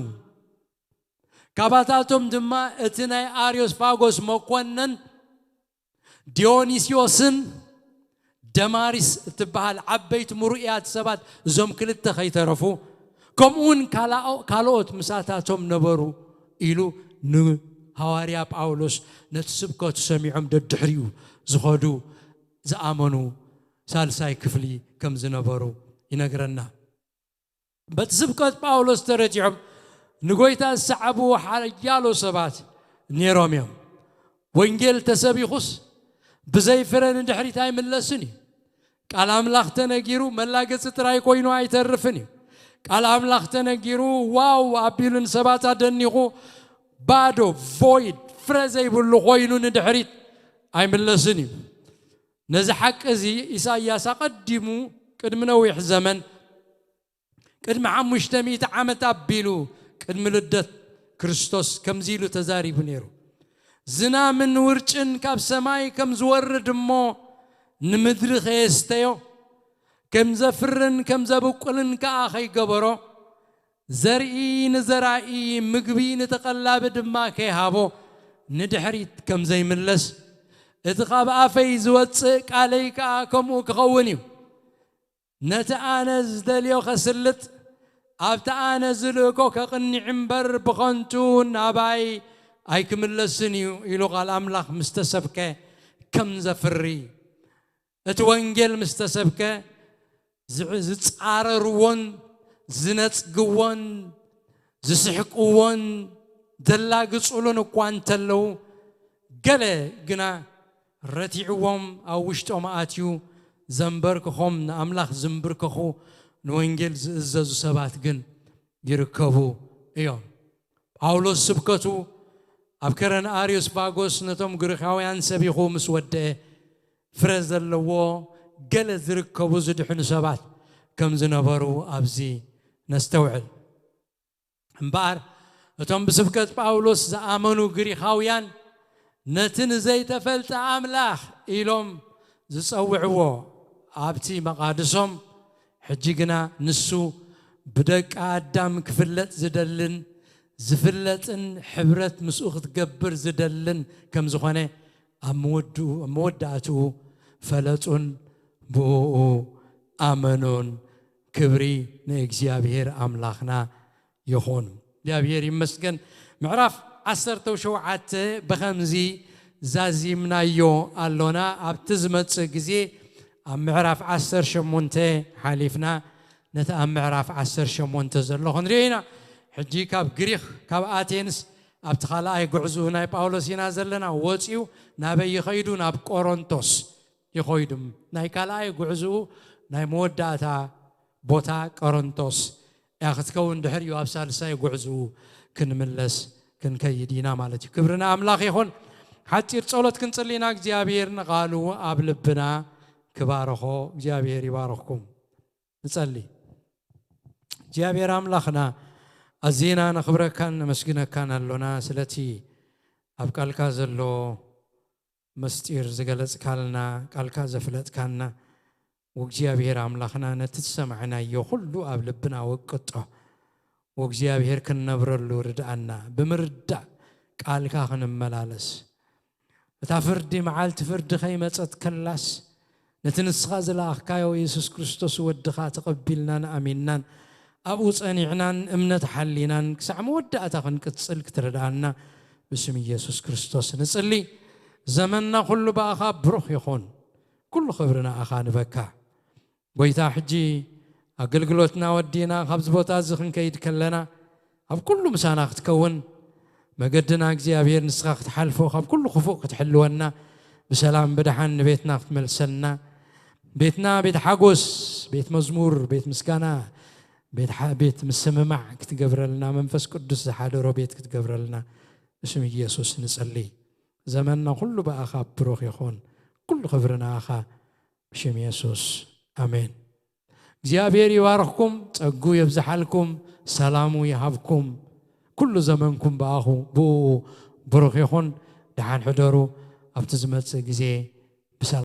ካባታቶም ድማ እቲ ናይ ኣርዮስፋጎስ መኮነን ዲዮኒስዮስን ደማሪስ እትበሃል ዓበይቲ ምሩእያት ሰባት፣ እዞም ክልተ ከይተረፉ፣ ከምኡውን ካላኦ-፣ ካልኦት ምሳታቶም ነበሩ ኢሉ ንሃዋርያ ጳውሎስ ነቲ ስብከቱ ሰሚዖም ደድሕሪኡ ዝኸዱ ዝኣመኑ ሳልሳይ ክፍሊ ከም ዝነበሩ ይነግረና። በቲ ስብከት ጳውሎስ ተረቲዖም ንጎይታ ዝሰዓብዎ ሓያሎ ሰባት ነይሮም እዮም። ወንጌል ተሰቢኹስ ብዘይ ፍረ ንድሕሪት ኣይምለስን እዩ። ቃል ኣምላኽ ተነጊሩ መላገጺ ጥራይ ኮይኑ ኣይተርፍን እዩ። ቃል ኣምላኽ ተነጊሩ ዋው ኣቢሉ ንሰባት ኣደኒቑ ባዶ፣ ቮይድ፣ ፍረ ዘይብሉ ኮይኑ ንድሕሪት ኣይምለስን እዩ። ነዚ ሓቂ እዚ ኢሳይያስ ኣቐዲሙ ቅድሚ ነዊሕ ዘመን ቅድሚ ሓሙሽተ ሚእቲ ዓመት ኣቢሉ ቅድሚ ልደት ክርስቶስ ከምዚ ኢሉ ተዛሪቡ ነይሩ። ዝናምን ውርጭን ካብ ሰማይ ከም ዝወርድ እሞ ንምድሪ ከየስተዮ፣ ከም ዘፍርን ከም ዘብቁልን ከኣ ከይገበሮ፣ ዘርኢ ንዘራኢ፣ ምግቢ ንተቐላቢ ድማ ከይሃቦ ንድሕሪት ከም ዘይምለስ፣ እቲ ካብ ኣፈይ ዝወጽእ ቃለይ ከኣ ከምኡ ክኸውን እዩ። ነቲ ኣነ ዝደልዮ ከስልጥ፣ ኣብቲ ኣነ ዝልእኮ ከቕኒዕ እምበር ብኸንቱ ናባይ ኣይክምለስን እዩ ኢሉ ቃል ኣምላኽ ምስ ተሰብከ ከም ዘፍሪ፣ እቲ ወንጌል ምስ ተሰብከ ዝ-፣ ዝጻረርዎን ዝነጽግዎን ዝስሕቅዎን ዘላግጹሉን እኳ እንተለዉ፣ ገለ ግና ረቲዕዎም ኣብ ውሽጦም ኣትዩ ዘንበርክኾም፣ ንኣምላኽ ዝንብርከኹ፣ ንወንጌል ዝእዘዙ ሰባት ግን ይርከቡ እዮም። ጳውሎስ ስብከቱ ኣብ ከረን ኣርዮስፋጎስ ነቶም ግሪኻውያን ሰቢኹ ምስ ወደአ፣ ፍረ ዘለዎ ገለ ዝርከቡ ዝድሕኑ ሰባት ከም ዝነበሩ ኣብዚ ነስተውዕል። እምበኣር እቶም ብስብከት ጳውሎስ ዝኣመኑ ግሪኻውያን ነቲ ንዘይተፈልጠ ኣምላኽ ኢሎም ዝጸውዕዎ ኣብቲ መቓድሶም፣ ሕጂ ግና ንሱ ብደቂ ኣዳም ክፍለጥ ዝደልን ዝፍለጥን ሕብረት ምስኡ ክትገብር ዝደልን ከም ዝኾነ ኣብ መወድኡ-፣ ኣብ መወዳእትኡ ፈለጡን ብእኡ ኣመኑን። ክብሪ ንእግዚኣብሔር ኣምላኽና ይኹን። እግዚኣብሔር ይመስገን። ምዕራፍ ዓሰርተ ሸውዓተ ብኸምዚ ዛዚምናዮ ኣሎና። ኣብቲ ዝመጽእ ግዜ ኣብ ምዕራፍ ዓሰርተ ሸሞንተ ሓሊፍና ነቲ ኣብ ምዕራፍ ዓሰርተ ሸሞንተ ዘሎ ክንሪኦ ኢና። ሕጂ ካብ ግሪኽ፣ ካብ ኣቴንስ ኣብቲ ካልኣይ ጉዕዝኡ ናይ ጳውሎስ ኢና ዘለና። ወጺኡ ናበይ ይኸይዱ? ናብ ቆሮንቶስ ይኸይዱ። ናይ ካልኣይ ጉዕዝኡ ናይ መወዳእታ ቦታ ቆሮንቶስ እያ ክትከውን። ድሕሪኡ ኣብ ሳልሳይ ጉዕዝኡ ክንምለስ ክንከይድ ኢና ማለት እዩ። ክብሪ ንኣምላኽ ይኹን። ሓጺር ጸሎት ክንጽሊ ኢና። እግዚኣብሔር ንቓሉ ኣብ ልብና ክባርኾ። እግዚኣብሔር ይባርኽኩም። ንጸሊ። እግዚኣብሔር ኣምላኽና፣ ኣዚና ነኽብረካን ነመስግነካን ኣሎና ስለቲ ኣብ ቃልካ ዘሎ ምስጢር ዝገለጽካልና፣ ቃልካ ዘፍለጥካና። ወእግዚኣብሔር ኣምላኽና፣ ነቲ ዝሰማዕናዮ ኩሉ ኣብ ልብና ወቅጦ። ወእግዚኣብሔር ክንነብረሉ ርድኣና፣ ብምርዳእ ቃልካ ክንመላለስ። እታ ፍርዲ፣ መዓልቲ ፍርዲ ከይመጸት ከላስ፣ ነቲ ንስኻ ዝለኣኽካዮ የሱስ ክርስቶስ ወድኻ ተቐቢልናን ኣሚንናን፣ ኣብኡ ጸኒዕናን እምነት ሓሊናን ክሳዕ መወዳእታ ክንቅጽል ክትረድኣና ብስም ኢየሱስ ክርስቶስ ንጽሊ። ዘመንና ኩሉ ብኣኻ ብሩኽ ይኹን። ኩሉ ክብሪ ንኣኻ ንበካ። ጎይታ፣ ሕጂ ኣገልግሎትና ወዲና ካብዚ ቦታ እዚ ክንከይድ ከለና፣ ኣብ ኩሉ ምሳና ክትከውን፣ መገድና እግዚኣብሔር ንስኻ ክትሓልፎ፣ ካብ ኩሉ ክፉእ ክትሕልወና፣ ብሰላም ብደሓን ንቤትና ክትመልሰና፣ ቤትና ቤት ሓጎስ፣ ቤት መዝሙር፣ ቤት ምስጋና፣ ቤት ሓ-፣ ቤት ምስምማዕ ክትገብረልና፣ መንፈስ ቅዱስ ዝሓደሮ ቤት ክትገብረልና፣ ብስም ኢየሱስ ንጸሊ። ዘመንና ኩሉ ብኣኻ ብሩኽ ይኹን። ኩሉ ክብሪ ንኣኻ። ብሽም የሱስ፣ ኣሜን። እግዚኣብሔር ይባርኽኩም፣ ጸጉ የብዝሓልኩም፣ ሰላሙ ይሃብኩም። ኩሉ ዘመንኩም ብኣኹ፣ ብእኡ ብሩኽ ይኹን። ደሓን ሕደሩ። ኣብቲ ዝመጽእ ግዜ